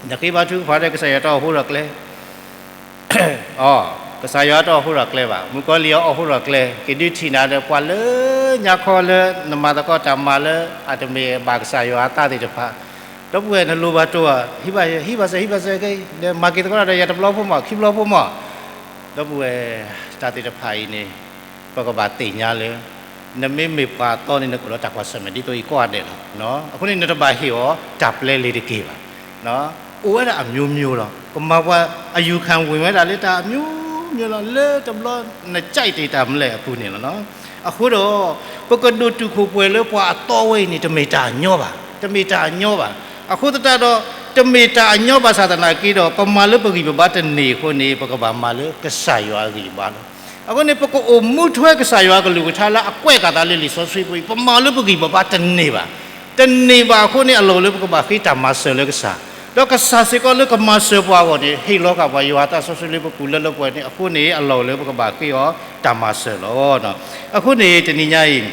နဃ့ဘါထုကဖၣ်ဒီး ကစၢ်ယွၤတအီၣ်ဃိထီၣ်ကျဲ အီၤ, ကစၢ်ယွၤတအီၣ်ဃိထီၣ်ကျဲဘၣ်, မုၣ်ကီၤလံၢ်အီၣ်ဃိထီၣ်ကျဲ, က့ၤဒုးထံၣ်နၤဒီး ပှၤလၢညါခီလၢနမၤသကိးတၢ်မၤလၢအတမ့ၢ်ဘၣ်ကစၢ်ယွၤအသးသ့ၣ်တဖၣ်, ဒီပုၢ်ဝဲၢ်နလိၣ်ဘၣ်တိၢ်ဧါ, ဟံးဘၣ်စၢၤ ဟံးဘၣ်စၢၤခဲအံၤ, ဒီးမၤက့ၤသကိးဒီးယၤတဘျီဖိမး ခံဘျီဖိမး, ဒီပုၢ်ဝဲၢ် တၢ်သ့ၣ်တဖၣ်အံၤန့ၣ် ပကဘၣ်သ့ၣ်ညါလၢ နမ့မ့ၢ်ပှၤအသီန့ၣ် နကအိၣ်ဒီးတၢ်ကွၢ်ဆၢၣ်မဲာ်ဒ်သိးအံၤကိးဂၤဒဲးလီၤ. အဃိန့ၣ် နတဘၣ်ဟ့ၣ်အီၤတၢ်ပျဲလ့ၤတက့ၢ်ဘၣ်. အိၣ်ဝဲဒၣ်အမျိုးမျိုးလီၤ. ကမၤပှၤအယူၢ်ခၣ်ဝ့ၢ်ဝဲဒၣ်လၢတၢ်အမျိုးမျိုးလီၤ. လၢတဘျီနကြိုက်တ့ၢ်တၢ်မလဲၣ်အပူၤန့ၣ်လီၤ. အဃိဒီး ပကဒိၣ်တုာ်ခိၣ်ပှဲၤလၢပှၤအသီဝဲအံၤန့ၣ် တမ့ၢ်တၢ်ညီဘၣ်, တမ့ၢ်တၢ်ညီဘၣ်. အဃိသတးဒီး တမ့ၢ်တၢ်အညီဘၣ်ဆၣ်သနာ်က့ဒီး ပမၤလၢပဂံၢ်ပဘါတန့ၢ်အဃိန့ၣ် ပကဘၣ်မၤလၢကစၢ်ယွၤအဂံၢ်အဘါလီၤ. အဃိန့ၣ် ပကအိၣ်မူထွဲကစၢ်ယွၤအကလုၢ်ကထါလၢအကွဲးဃာ်သးလၢလံာ်စီဆှံပူၤအံၤ ပမၤလၢပဂံၢ်ပဘါတန့ၢ်ဘၣ်. တန့ၢ်ဘၣ်အဃိန့ၣ် အလီၢ်အိၣ်လၢပကဘၣ်ဃ့တၢ်မၤစၢၤလၢကစၢ်, ဒီးကစၢ်စ့ၢ်ကီးလၢကမၤစၢၤပှၤအဂီၢ်န့ၣ် ဟ့ၣ်လီၤဃာ်ပှၤယွၤအသးစီဆှံလၢပပူၤလၢလၢပှဲၤပှဲၤန့ၣ် အဃိန့ၣ် အလီၢ်အိၣ်လၢပကဘၣ်ဃ့အီၤတၢ်မၤစၢၤလီၤ. အဃိန့ၣ် တနံၤညါအံၤ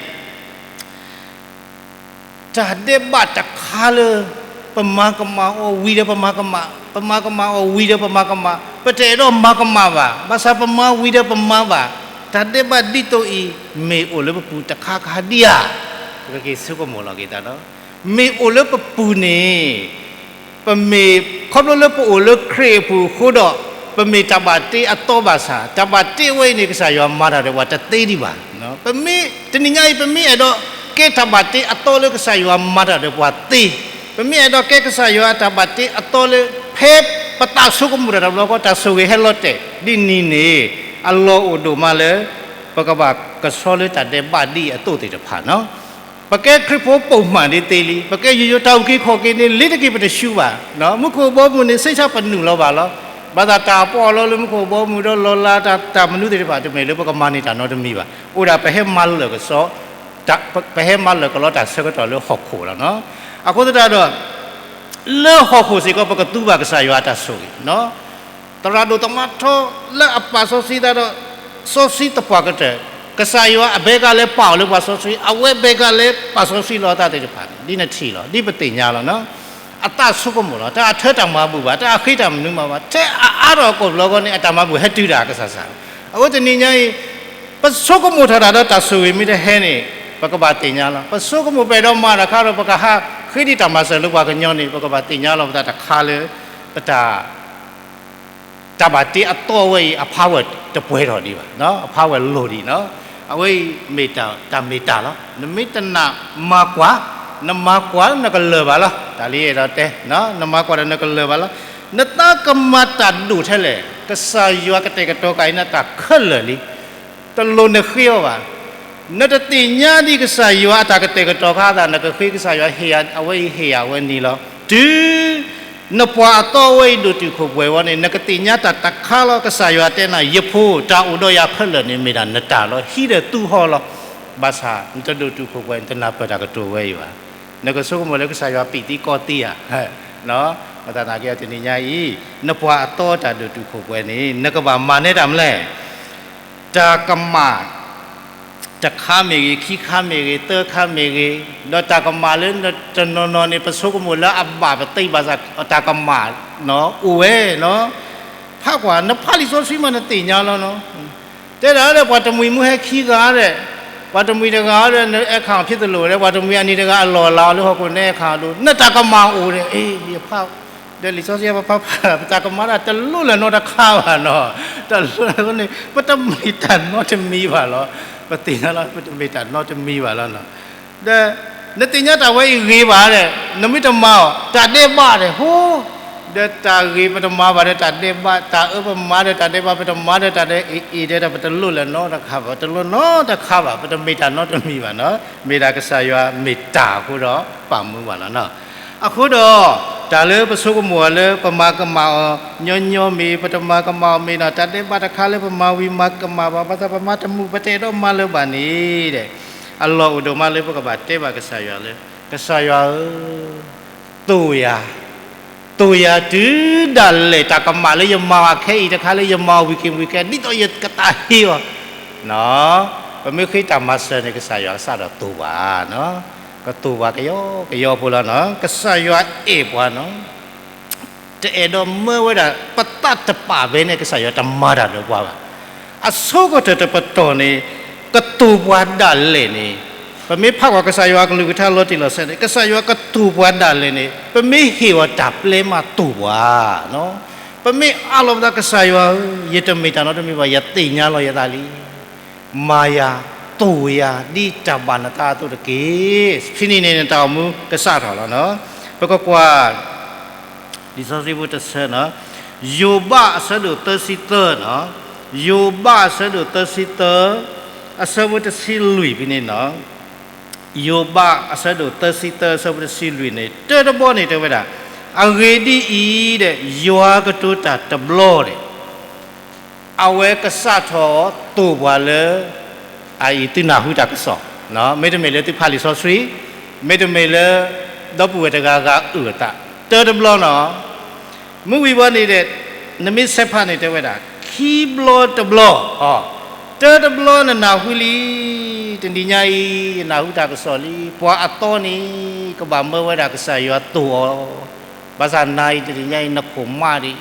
တၢ်ဒဲးဘးတခါလၢ ပမၤကမၣ်အီၤဝံၤဒီးပမၤကမၣ်, ပမၤကမၣ်အီၤဝံၤဒီးပမၤကမၣ်, ပတအဲၣ်ဒိးမၤကမၣ်ဘၣ်, ဘၣ်ဆၣ်ပမၤဝံၤဒီးပမၤဘၣ်, တၢ်ဒဲးဘးဒ်သိးအံၤ မ့ၢ်အိၣ်လၢပပူၤတခါခါဒံးဧါ. ပကက့ၤဆိကမိၣ်လီၤက့ၤသးဒီး မ့ၢ်အိၣ်လၢပပူၤန့ၣ် ပမ့ၢ်ခီဖျိလၢပအိၣ်လၢခရံာ်အပူၤအဃိဒီး ပမ့ၢ်တၢ်ဘၣ်တ့အသီဘၣ်ဆၣ် တၢ်ဘၣ်တ့ဝဲအံၤန့ၣ် ကစၢ်ယွၤမၤတၢ်ဒီးပှၤတသ့ဒံးဘၣ်. ပမ့ၢ်တနံၤညါအံၤ ပမ့ၢ်အဲၣ်ဒိးကဲတၢ်ဘၣ်တ့အသီလၢကစၢ်ယွၤမၤတၢ်ဒီးပှၤသ့, ပမ့ၢ်အဲၣ်ဒိးကဲကစၢ်ယွၤအတၢ်ဘၣ်တ့အသီလၢ ဖဲပသးဆိကမိၣ်တၢ်တဘျီဃီ တၢ်ဆိၣ်ဂ့ၤဟဲလီၤတဲာ်ဒ်န့ၣ်န့ၣ် အလီၢ်အိၣ်ဒိၣ်မးလၢ ပကဘၣ်ကဆှီလၢတၢ်ဒဲးဘးဒ်အံၤအသိးသ့ၣ်တဖၣ်နီၤ. ပကဲခရံာ်ဖိပိာ်မုၣ်ဒ်သ့လံ, ပကဲယိယိတၢ်အုၣ်က့ၤခီၣ်က့ၤန့ၣ် လ့ၤတက့ၤပတဆူဘၣ်. မူခိၣ်ဘီမုၢ်န့ၣ် စ့ၢ်ဆါပနုာ်လီၤဘၣ်လီၤ. ဘၣ်ဆၣ်တၢ်ပီးလီၤလၢမူခိၣ်ဘီမုၢ်ဒီးလီၤလးတၢ်မနုၤသ့ၣ်တဖၣ် တမ့ၢ်လၢပကမၤန့ၢ်တၢ်နီတမံၤဘၣ်. အိၣ်ဒၣ်ပဟဲမၤလၢာ်ကဆှီ, ပဟဲမၤလၢာ်ကလီတၢ်ဆၢကတီၢ်လၢဟီၣ်ခိၣ်လီၤ. အဃိသတးဒီး လၢဟီၣ်ခိၣ်စ့ၢ်ကီး ပကသူဘၣ်ကစၢ်ယွၤအတၢ်ဆိၣ်ဂ့ၤ သရၣ်ဒိၣ်သမါထီလၢအပာ်စီဆှံသးဒီး စီဆှံသပှၢ်ကတၢၢ်, ကစၢ်ယွၤအဘဲကါလဲၤပာ်အီၤလၢပှၤစီဆှံ, အဝဲဘဲကါလဲၤပာ်စီဆှံလီၤအသးသ့ၣ်တဖၣ်န့ၣ် ဒ်နထံၣ်လီၤ, ဒ်ပသ့ၣ်ညါလီၤ. အသးဆိကမိၣ်လီၤ, တၢ်အထၢတၢ်မၤဘူၣ်ဘၣ်, တၢ်အဃ့တၢ်မနုၤမးဘၣ်, ထဲအအါထီၣ်အကိာ်ပူၤလီၤဂီၢ်န့ၣ် အတၢ်မၤဘူၣ်ဟဲတုၤတၢ်ကစၢ်စၢ်. အဃိတနံၤညါအံၤ ပဆိကမိၣ်ထီၣ်တၢ်ဒီးတၢ်ဆိၣ်ဂ့ၤမ့ၢ်တဟဲန့ၣ် ပကဘၣ်သ့ၣ်ညါလီၤ. ပဆိကမိၣ်ပအဲၣ်ဒိးမၤတၢ်ခါဒီး ပကဟးဃ့ဒံးတၢ်မၤစၢၤလၢပှၤကညီန့ၣ် ပကဘၣ်သ့ၣ်ညါလီၤပသးတခါလၢ ပတၢ် တၢ်ဘၣ်တ့အသီဝဲအံၤ အဖးဝဲၢ်တပှဲၤထီၣ်ဒံးဘၣ်, အဖးဝဲၢ်လိၤဒံးနီၤ. အဝဲအံၤမ့ၢ်တၢ်မ့ၢ်တၢ်လီၤ. နမ့ၢ်တနာ်မၤကွၢ်, နမၤကွၢ်နကလၢာ်ဘၣ်လီၤ. တၢ်လၢယအဲၣ်ဒိးတဲ, နမၤကွၢ်ဒီးနကလၢာ်ဘၣ်လီၤ. နသးကမၤတၢ်ဒိၣ်ထဲလဲၣ်, ကစၢ်ယွၤကတဲာ်ကတီၤက့ၤနၤတၢ်ခဲလၢာ်လံ. တလိၣ်နဃ့အီၤဘၣ်. နတသ့ၣ်ညါဒံးကစၢ်ယွၤအတၢ်ကတဲာ်ကတီၤခါသး နကဃ့ကစၢ်ယွၤဟ့ၣ်ယၤ အဝဲအံၤဟ့ၣ်ယၤဝဲန့ၣ်လီၤ. တုၤနပှၤအသီဝဲအံၤဒိၣ်တုာ်ခိၣ်ပှဲၤဝဲန့ၣ် နကသ့ၣ်ညါတၢ်တခါလီၤ. ကစၢ်ယွၤတဲနၤ ယဖိ တၢ်အိၣ်ဒီးယၤခဲလၢာ်န့ၣ် မ့ၢ်ဒၣ်နတၢ်လီၤ. ဟံးဒီးသူၣ်ဟီၣ်လီၤ. ဘၣ်ဆၣ် နတဒိၣ်တုာ်ခိၣ်ပှဲၤ နတနၢ်ပၢၢ်တၢ်ကတိၤဝဲအံၤဘၣ်. နကဆိကမိၣ်လၢကစၢ်ယွၤပံာ်သံကီၢ်သံဧါ. ဘၣ်ဆၣ်သနာ်က့အီၤတနံၤညါအံၤ နပှၤအသီတၢ်ဒိၣ်တုာ်ခိၣ်ပှဲၤန့ၣ် နကဘၣ်မၤန့ၢ်တၢ်မနုၤလဲၣ်. တၢ်ကမၣ် တခါမ့ၢ်ဂ့ၤ, ခံခါမ့ၢ်ဂ့ၤ, သၢခါမ့ၢ်ဂ့ၤ, ဒီးတၢ်ကမၣ်လၢတနီၤနီၤန့ၣ် ပဆိကမိၣ်လၢအဘၣ်ပသ့ဘၣ်ဆၣ် တၢ်ကမၣ်အိၣ်ဝဲနီၤ. ဖးကွၢ် နဖးလံာ်စီဆှံမး နသ့ၣ်ညါလီၤနီၤ. တဲဒၣ်ဒီး ပှၤတမှံၤမ့ၢ်ဟဲခံဂၤဒီး ပှၤတမှံၤတဂၤဒီး နအဲၣ်ခါအီၤဖံးသလိာ်ဒီး ပှၤတမှံၤအနံၤတဂၤအလီၢ်အလၤအီၤလၢဟီၣ်ခိၣ် နအဲၣ်ခါအီၤဒိၣ် နတၢ်ကမၣ်အိၣ်ဒီး အ့ ယဖး ဒီးလံာ်စီဆှံဖးဖး ပတၢ်ကမၣ်ဒၣ်တလိၣ်လၢၤနီတခါဘၣ်နီၤ. တၢ်လၢန့ၣ် ပတမ့ၢ်တၢ်နီတမံၤဘၣ်လီၤ. ပသ့ၣ်ညါလီၤ ပတမ့ၢ်တၢ်နီတမံၤဘၣ်လီၤ. ဒီး နသ့ၣ်ညါတၢ်ဝဲအံၤဂ့ၤဘၣ်ဒီး နမ့ၢ်တမၤအီၤ တၢ်ဒဲးဘးဒီး ဟိ ဒီးတၢ်ဂ့ၤပတမၤဘၣ်ဒီးတၢ်ဒဲးဘး, တၢ်အၢပမၤဒီးတၢ်ဒဲးဘး, ပတမၤဒီးတၢ်ဒဲးအံၤအံၤဒီး ပတလိၣ်လၢၤနီတခါဘၣ်, ပတလိၣ်နီတခါဘၣ်, ပတမ့ၢ်တၢ်နီတမံၤဘၣ်နီၤ, မ့ၢ်ဒၣ်ကစၢ်ယွၤမ့ၢ်တၢ်အဃိဒီး ပာ်မူဘၣ်လီၤနီၤ. အဃိဒီး တၢ်လၢပဆိကမိၣ်အီၤလၢပမၤကမၣ်အီၤညီညီမ့ၢ် ပတမၤကမၣ်အီၤမ့ၢ်နီၤ, တၢ်ဒဲးဘးတခါလၢပမၤဝံၤမၤကမၣ်ဘၣ်, ဘၣ်ဆၣ်ပမၤတမုာ်ပတအဲၣ်ဒိးမၤလၢၤဘၣ်န့ၣ်ဒီး အလီၢ်အိၣ်ဒိၣ်မးလၢပကဘၣ်တဲဘၣ်ကစၢ်ယွၤလၢ ကစၢ်ယွၤဧၢ တိၢ်ယၤ, တိၢ်ယၤတုၤဒၣ်လဲာ် တၢ်ကမၣ်လၢယမၤအီၤခဲအံၤတခါလၢယမၤအီၤဝံၤက့ၤဝံၤကဲ ဒ်သိးယကသးဟ့အီၤ, ပမ့ၢ်ဃ့တၢ်မၤစၢၤန့ၣ် ကစၢ်ယွၤကစးထီၣ်တိၢ်ဘၣ်, ကတိၢ်ဘၣ်ကယီကယီဖိလီၤနီၤ, ကစၢ်ယွၤအဲၣ်ပှၤနီၤ တအဲၣ်ဒိးမၢဝဲဒၣ် ပသးတပာ်ဘၣ်န့ၣ် ကစၢ်ယွၤတမၤတၢ်ဒီးပှၤဘၣ်. အဆိကတၢၢ်တပတီၢ်န့ၣ် ကတိၢ်ပှၤဒၣ်လဲာ်န့ၣ်, ပမ့ၢ်ဖးကွၢ်ကစၢ်ယွၤအကလုၢ်ကထါလီၤတံၢ်လီၤဆဲးန့ၣ် ကစၢ်ယွၤကတိၢ်ပှၤဒၣ်လဲာ်န့ၣ် ပမ့ၢ်ဟ့ၣ်အီၤတၢ်ပျဲမးတိၢ်ပှၤ, ပမ့ၢ်အးလီၤပသး ကစၢ်ယွၤဧၢ, ယတမ့ၢ်တၢ်နီတမံၤဘၣ်, ယသ့ၣ်ညါလီၤယသးလံ မၤယၤ, တိၢ်ယၤ, ဒ်တၢ်ဘၣ်နသးအသိးတက့ၢ်. ဖဲန့ၣ်န့ၣ် နတၢ်အိၣ်မူကစးထီၣ်လီၤ. ပကကွၢ် လံာ်စီဆှံဖိတဆၢနီၤ, ယိၤဘးအဆၢဒိၣ်သၢဆံသၢနီၤ, ယိၤဘးအဆၢဒိၣ်သၢဆံသၢ အဆၢဖိတဆံလွံၢ်ဖဲန့ၣ်နီၤ, ယိၤဘးအဆၢဒိၣ်သၢဆံသၢ အဆၢဖိတဆံလွံၢ်န့ၣ် တၢတဘီန့ၣ်တဲဝဲဒၣ်, အဂ့ၢ်ဒ်အံၤဒီး ယွၤကတိၤတၢ်တဘျီဒီး အဝဲကစးထီၣ်တိၢ်ပှၤလၢ အအံၤသုနၢ်ဟူတၢ်ကစီၣ်, မ့တမ့ၢ်လၢသုဖးလံာ်စီဆှံ, မ့တမ့ၢ်လၢ ဒီပုၢ်ဝဲၢ်တဂၤဂၤအုၣ်အသး, တၢတဘျီနီၤ, မ့ၢ်ဝံၤဘီန့ၣ်ဒီး နမ့ၢ်ဆဲးဖးန့ၣ်တဲဝဲဒၣ် ခံဘျီတဘျီ, တၢတဘျီနနၢ်ဟူလံ, တနံၤညါအံၤ ယနၢ်ဟူတၢ်ကစီၣ်လံ, ပှၤအသီန့ၣ် ကဘၣ်မၢဝဲဒၣ်ကစၢ်ယွၤတိၢ်အီၤ ဘၣ်ဆၣ်နၤအံၤတနံၤညါအံၤ နခိၣ်မးဒံး,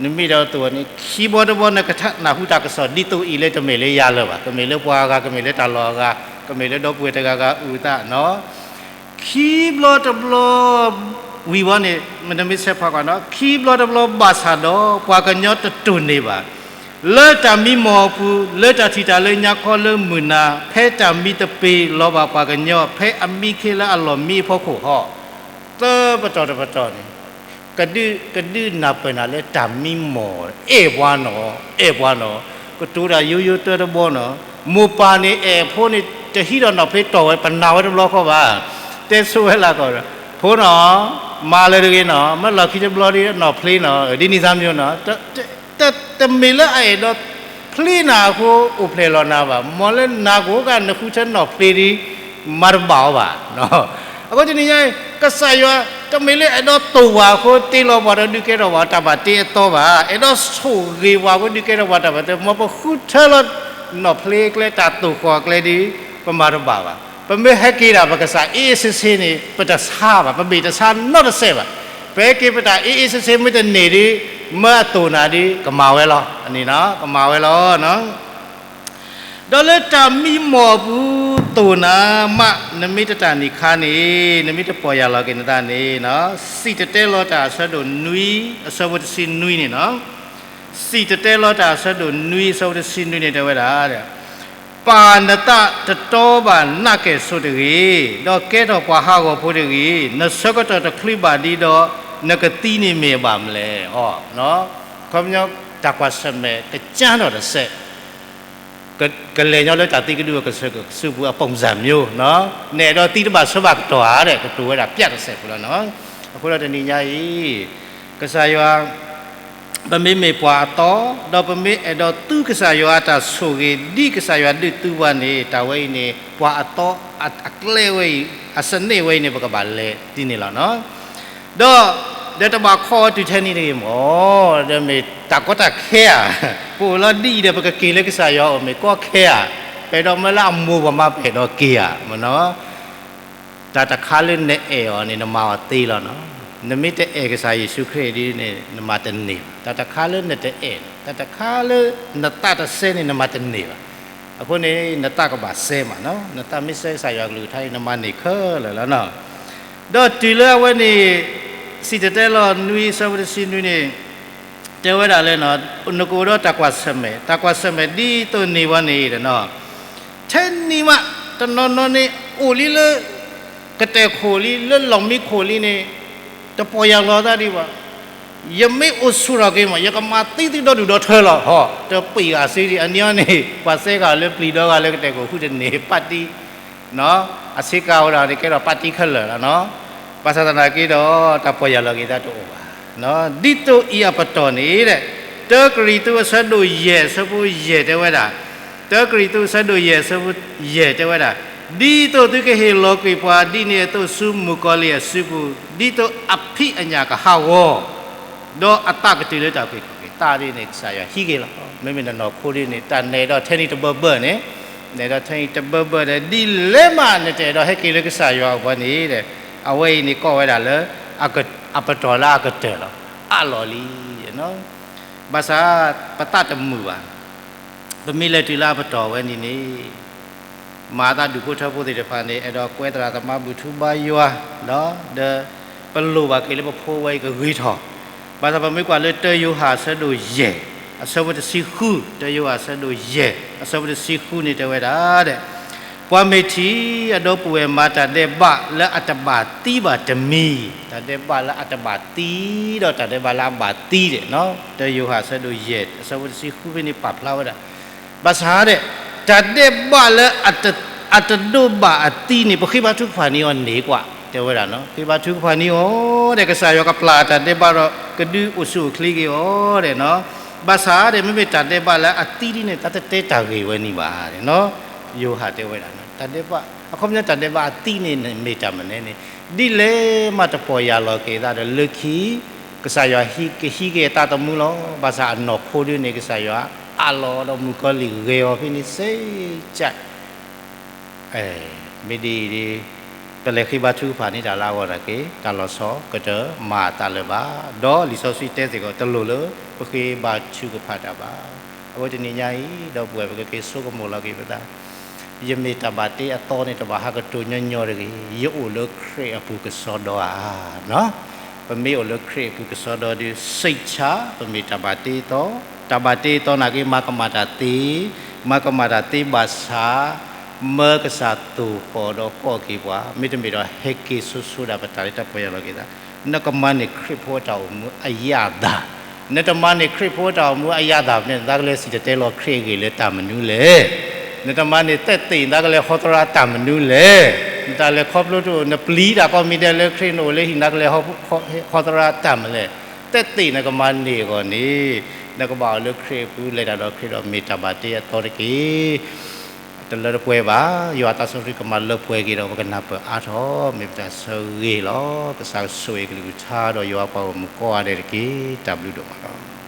နမ့ၢ်ဒီးတိၢ်အီၤန့ၣ် ခံဘျီတဘျီ နကထါနၢ်ဟူတၢ်ကစီၣ်ဒ်သိးအံၤလၢတမ့ၢ်လၢယၤလၢၤဘၣ်, ကမ့ၢ်လၢပှၤအဂၤ, ကမ့ၢ်လၢတၢ်လီၢ်အဂၤ, ကမ့ၢ်လၢဒီပုၢ်ဝဲၢ်တဂၤဂၤအုၣ်သးနီၤ, ခံဘျီတဘျီ ဝံၤဝီန့ၣ် မ့တမ့ၢ်ဆဲးဖးကွၢ်နီၤ, ခံဘျီတဘျီဘၣ်ဆၣ်ဒီး ပှၤကညီတတိၢ်န့ၢ်ဘၣ် လၢတၢ်မံမီၢ်အပူၤ, လၢတၢ်ထံၣ်တၢ်လၢညါခီလၢမုၢ်နၤ, ဖဲတၢ်မံသပ့ၤလီၤဘၣ်ပှၤကညီ, ဖဲအမံခ့လၢအလီၢ်မံအဖီခိၣ်ဟီ, သၢပတီၢ်တပတီၢ်န့ၣ်, ကဒုး, ကဒုးနၢ်ပၢၢ်နၤလၢတၢ်မံမီၢ်, အဲၣ်ပှၤနီၤ, အဲၣ်ပှၤနီၤ, ကတိၤတၢ်ယိယိတၢတဘီနီၤ, မိၢ်ပၢ်န့ၣ်အဲၣ်ဖိန့ၣ် တဟံးဒီးနီၣ်ဖျ့တီၢ်ဝဲ ပနာ်ဝဲတဘျီဃီဘၣ်, တဲဆိဝဲလၢကီၢ်, ဖိနီၤ, မၤလၢတဂ့ၤနီၤ, မ့ၢ်လီၢ်ခံတဘျီဒီးနီၣ်ဖျ့နီၤ, ဒ်န့ၣ်သးမံနီၤ တမ့ၢ်လၢအအဲၣ်ဒိးဖျ့နၤအဃိ အိၣ်ဖျဲၣ်လီၤနၤဘၣ်, မ်လၢနၤကအိၣ်ကနဃုထၢနီၣ်ဖျ့ဒီး မၤတဘၣ်အီၤဘၣ်. အဃိတနံၤညါအံၤ ကစၢ်ယွၤ တမ့ၢ်လၢအဲၣ်ဒိးတိၢ်ပှၤအဃိ တ့လီၤပှၤဒီးဒုးကဲထီၣ်ပှၤတၢ်ဘၣ်တ့အသီဘၣ်, အဲၣ်ဒိးဆိၣ်ဂ့ၤပှၤအဃိ ဒုးကဲထီၣ်ပှၤတၢ်ဘၣ်တ့, မ်ပဃုထၢလီၤနီၣ်ဖျ့ကျဲ တၢ်တိၢ်ဃီၣ်ကျဲဒီး ပမၤတဘၣ်ဘၣ်. ပမ့ၢ်ဟဲက့ၤဒၣ်ပကစၢ်အ့အ့ဆ့ဆ့န့ၣ် ပတဆါဘၣ်, ပဘၣ်တဆါနီတစဲးဘၣ်. ပဟဲက့ၤပတၢ်အ့အ့ဆ့ဆ့ မ့ၢ်တန့ၢ်ဒီး မၢအတိၢ်နၤဒီး ကမၤဝဲလီၤ, အန့ၣ်နီၤ ကမၤဝဲလီၤ. ဒီးလၢတၢ်မံမီၢ်အပူၤ တိၢ်နၤမး နမ့ၢ်တတၢ်န့ၢ်ခါန့ၣ်, နမ့ၢ်တပီၢ်ယၢ်လီၤက့ၤနသးန့ၣ်, စံၣ်တဲၤတဲလီၤတၢ်အဆၢဒိၣ်နွံ အဆၢဖိတဆံနွံန့ၣ်နီၤ, စံၣ်တဲၤတဲလီၤတၢ်အဆၢဒိၣ်နွံ အဆၢဖိတဆံနွံန့ၣ် တဲဝဲဒၣ် ပာ်နသးတတီဘၣ်နးကဲၣ်ဆိးတဂ့ၤ, ဒီးကဲထီၣ်ပှၤဟးဂီၤဖိတဂ့ၤ, နဆၢကတီၢ်တချုးဘၣ်ဒီး နကသံန့ၣ်မ့ၢ်အဘၣ်မလဲၣ်. အခီပညီ တၢ်ကွၢ်ဆၢၣ်မဲာ်ကစၢ်နီၣ်တစဲး ကလဲၤညီလၢတၢ်သံကဒုအကစၢၢ်ကစူးပူၤအ ပုံစံမျိုးနီၤ, နဲဒိးသံတဘၣ်ဆၢဘၣ်ကတီၢ်ဧါဒီး ကတိၤဝဲဒၣ်ပျးတစဲးဖိလီၤနီၤ. အဃိဒီးတနံၤညါအံၤ ကစၢ်ယွၤ ပမ့မ့ၢ်ပှၤအသီ, ဒီးပမ့ၢ်အဲၣ်ဒိးသူကစၢ်ယွၤအတၢ်ဆိၣ်ဂ့ၤ ဒ်ကစၢ်ယွၤဒုးသူပှၤန့ၣ် တၢ်ဝဲအံၤန့ၣ် ပှၤအသီအကျဲဝဲအံၤ အစနစ်ဝဲအံၤန့ၣ် ပကဘၣ်လဲၤဒ်န့ၣ်လီၤနီၤ. ဒီး ဒီးတဘၣ်ခီအီၤတုၤထဲန့ၣ်တဂ့ၤမၢ်, ဒီးမ့ၢ်တၢ်ကီတၢ်ခဲဧါ, ပအိၣ်လီၤဒ်အံၤဒီး ပကက့ၤလၢကစၢ်ယွၤအအိၣ်မ့ၢ်ကီခဲဧါ, ပအဲၣ်ဒိးမၢလၢအမိၢ်ပှၢ်မး ပအဲၣ်ဒိးက့ၤဧါ, မၢ်နီၤ. တၢ်တခါလၢနအဲၣ်အီၤန့ၣ် နမၤအီၤသ့လီၤနီၤ. နမ့ၢ်တအဲၣ်ကစၢ်ယ့ၣ်ၡူးခရံာ်ဒ်န့ၣ် နမၤတန့ၢ်ဘၣ်. တၢ်တခါလၢနတအဲၣ်, တၢ်တခါလၢနသးတစဲန့ၣ် နမၤတန့ၢ်ဘၣ်. အဃိန့ၣ် နသးကဘၣ်စဲမးနီၤ, နသးမ့ၢ်စဲကစၢ်ယွၤကလုၢ်ကထါအံၤ နမၤန့ၢ်ခဲလၢာ်လီၤနီၤ. ဒီးတုၤလၢအဝဲန့ၣ် စံၣ်တဲၤတဲလီၤနွံ အဆၢဖိတဆံနွံန့ၣ် တဲဝဲဒၣ်လၢ နကအိၣ်ဒီးတၢ်ကွၢ်ဆၢၣ်မဲာ်, တၢ်ကွၢ်ဆၢၣ်မဲာ်ဒ်သိးန့ၢ်ဝဲန့ၣ်ဒီး, ထဲန့ၣ်မး တနီၤနီၤန့ၣ် အိၣ်လံလၢ ကတဲာ်ခိၣ်လံ လၢလီၢ်မံခိၣ်လံန့ၣ် တပီၢ်ယၢ်လီၤသးဒံးဘၣ်. ယမ့ၢ်အိၣ်ဆူၣ်ထီၣ်က့ၤမး ယကမၤသံသုဒီဒူၣ်ဒီထၢလီၤ. ဟီ, တပှ့ၤဂၤစ့ဒံး အန့ၣ်န့ၣ် ပှၤစဲဃာ်လၢပျံၤဒီဂၤလၢကတဲာ်ခိၣ်ဃုတန့ၢ် ပၣ်တံ အဆ့ကၤဝဲဒၣ်န့ၣ် ကဲထီၣ်ပၣ်တံခဲလၢာ်လီၤနီၤ. ဘၣ်ဆၣ်သနာ်က့ဒီး တၢ်ပီၢ်ယၢ်လီၤက့ၤသးတအိၣ်ဘၣ်. ဒ်သိးအံၤအပတီၢ်န့ၣ်, တၢကရံၣ်သူးအဆၢဒိၣ်ယဲၢ်အဆၢဖိယဲၢ်တဲဝဲဒၣ်, တၢကရံၣ်သူးအဆၢဒိၣ်ယဲၢ်အဆၢဖိယဲၢ်တဲဝဲဒၣ်, ဒ်သိးသုကဟ့ၣ်လီၤကွံာ်ပှၤဒ်န့ၣ်အသိးဆူမုၣ်ကီၤလံၢ်အစုပူၤ, ဒ်သိးအဖံးအညၣ်ကဟးဂီၤ ဒီးအသးကတုၤလၢတၢ်အုၣ်က့ၤခီၣ်က့ၤ သးဒ်န့ၣ် ကစၢ်ယွၤဟံးက့ၤလီၤ. မ့မ့ၢ်နနီၢ်ခိဒ်န့ၣ် တၢ်နအဲၣ်ဒိးထဲန့ၣ်တဘၢဘၢန့ၣ်, နအဲၣ်ဒိးထဲန့ၣ်တဘၢဘၢဒီး ဒ်လဲၣ်မးနတအဲၣ်ဒိးဟဲက့ၤလၢကစၢ်ယွၤအပူၤန့ၣ်, အဝဲအံၤန့ၣ်ကိးဝဲဒၣ်လၢ အပတီၢ်လၢအကတၢၢ်လီၤ. အးလီၤလံ. ဘၣ်ဆၣ် ပသးတမုာ်ဘၣ်. ပမ့ၢ်လဲၤတုၤလၢအပတီၢ်ဝဲန့ၣ်န့ၣ် မၤအသးဒူၣ်ဖိထၢဖိသ့ၣ်တဖၣ်န့ၣ် အဲၣ်ဒိးကွဲသရၣ်သမါ ဘူၣ်ထူဘါယွၤ, ဒီးပလိၣ်ဘၣ်က့ၤလၢပဖိဝဲအံၤကဂ့ၤထီၣ်. ဘၣ်ဆၣ်ပမ့ၢ်ကွၢ်လၢတၢယိၤဟၣ်အဆၢဒိၣ်ယဲၢ် အဆၢဖိတဆံဃု, တၢယိၤဟၣ်အဆၢဒိၣ်ယဲၢ် အဆၢဖိတဆံဃုန့ၣ်တဲဝဲဒၣ်ဒီး, ပှၤမ့ၢ်ထံၣ်အဒီပုၢ်ဝဲၢ်မၤတၢ်ဒဲးဘးလၢအတဘၣ်သံဘၣ်တမံၤ, တၢ်ဒဲးဘးလၢအတဘၣ်သံ ဒီးတၢ်ဒဲးဘးလၢအဘၣ်သံဒီး, တၢယိၤဟၣ်အဆၢဒိၣ်ယဲၢ် အဆၢဖိတဆံဃုဖဲန့ၣ်ပာ်ဖျါဝဲဒၣ် ဘၣ်ဆၣ်ဒီး တၢ်ဒဲးဘးလၢ အတဒိးဘၣ်အသံန့ၣ် ပဃ့ဘါထုကဖၣ်န့ၢ်အီၤန့ၢ်ကွၢ်, တဲဝဲဒၣ်နီၤ, ဃ့ဘါထုကဖၣ်န့ၢ်အီၤဒီး ကစၢ်ယွၤကပျၢ်တၢ်ဒဲးဘးဒီး ကဒုးအိၣ်ဆူၣ်အိၣ်ချ့က့ၤအီၤဒီးနီၤ. ဘၣ်ဆၣ်ဒီး မ့မ့ၢ်တၢ်ဒဲးဘးလၢအသံဒ်န့ၣ် တၢ်တတဲတၢ်ဂ့ၢ်ဝဲန့ၣ်ဘၣ်, ယိၤဟၣ်တဲဝဲဒၣ် တၢ်ဒဲးဘး အခီပညီတၢ်ဒဲးဘးအသံန့ၣ် မ့ၢ်တၢ်မနုၤန့ၣ် ဒ်လဲၣ်မးတပီၢ်ယၢ်လီၤက့ၤသးဒီး လၢခံ ကစၢ်ယွၤဟံးကဟံးက့ၤအသးသမူလီၤ. ဘၣ်ဆၣ်အနီၢ်ခိဒ်န့ၣ် ကစၢ်ယွၤအးလီၤဒီးမုၣ်ကီၤလံၢ်ဂဲၤအီၤဖဲန့ၣ်စ့ၢ်ကီး မ့ၢ်ဒ်အံၤဒီး ပလဲၤဃ့ဘါထုကဖၣ်န့ၢ်တၢ်လၢအဂီၢ်တက့ၢ်. တၢ်လီၤဆီကတၢၢ်မၤအသးလၢၤဘၣ်. ဒီးလံာ်စီဆှံတဲစ့ၢ်ကီး တလိၣ်လၢပဃ့ဘါထုကဖၣ်တၢ်ဘၣ်. အဝဲတနံၤညါအံၤ ဒီပုၢ်ဝဲၢ် ပကက့ၤဆိကမိၣ်လီၤက့ၤပသး, ယမ့ၢ်တၢ်ဘၣ်တ့အသီန့ၣ် တဘၣ်ဟးကတိၤညီညီတဂ့ၤ. ယအိၣ်လၢခရံာ်အပူၤကစီဒီဧါ. ပမ့ၢ်အိၣ်လၢခရံာ်အပူၤကစီဒီဒီး စိတ်ချ ပမ့ၢ်တၢ်ဘၣ်တ့အသီ, တၢ်ဘၣ်တ့အသီနာ်က့ မၤကမၣ်တၢ်သ့, မၤကမၣ်တၢ်သ့ဘၣ်ဆၣ် မၢကစၢ်သိၣ်ဃီၣ်ဒီးကိးက့ၤပှၤ, မ့တမ့ၢ်ဒီးဟဲက့ၤဆိဆိဒၣ်ပတၢ်လၢတၢ်ပီၢ်ယၢ်လီၤက့ၤသး, နကမၤန့ၢ်ခရံာ်ဖိအတၢ်အိၣ်မူအယၣ်သၣ်, နတမၤန့ၢ်ခရံာ်ဖိအတၢ်အိၣ်မူအယၣ်သၣ်ဖဲန့ၣ် နသးကလဲၤစံၣ်တဲၤတဲလီၤခရံာ်အဂ့ၢ်လၢတၢ်မနုၤလဲၣ်. နတမၤန့ၢ်သက်သေ နသးကလဲၤဟီသရၣ်တၢ်မနုၤလဲၣ်. နတၢ်လဲၤခီဖျိတအိၣ် နပျံၤတၢ်ကိးမံၤဒဲးလၢခရံာ် နအိၣ်လၢဟံၣ် နသးကလဲၤဟီသရၣ်တၢ်မနုၤလဲၣ်. သက်သေနကမၤန့ၢ်အဂီၢ်န့ၣ် နကဘၣ်အိၣ်လၢခရံာ်အပူၤ လဲၤတၢ်ဒီးခရံာ်ဒီးမ့ၢ်တၢ်ဘၣ်တ့အသီတက့ၢ်. တလၢတပှဲၤဘၣ်. ယွၤသးစီဆှံကမၤလၢပှဲၤက့ၤဒီး ပကနၢ်ပၢၢ်အါထီၣ် မ့ၢ်ပတၢ်ဆၢဂ့ၤလီၤ. ကစၢ်ကဆိၣ်ဂ့ၤကလုၢ်ကထါဒီးယွၤပှၤဂီၢ်မုၢ်ကိးဂၤဒဲးတက့ၢ်. တၢ်ဘျုးဒိၣ်မးလီၤ.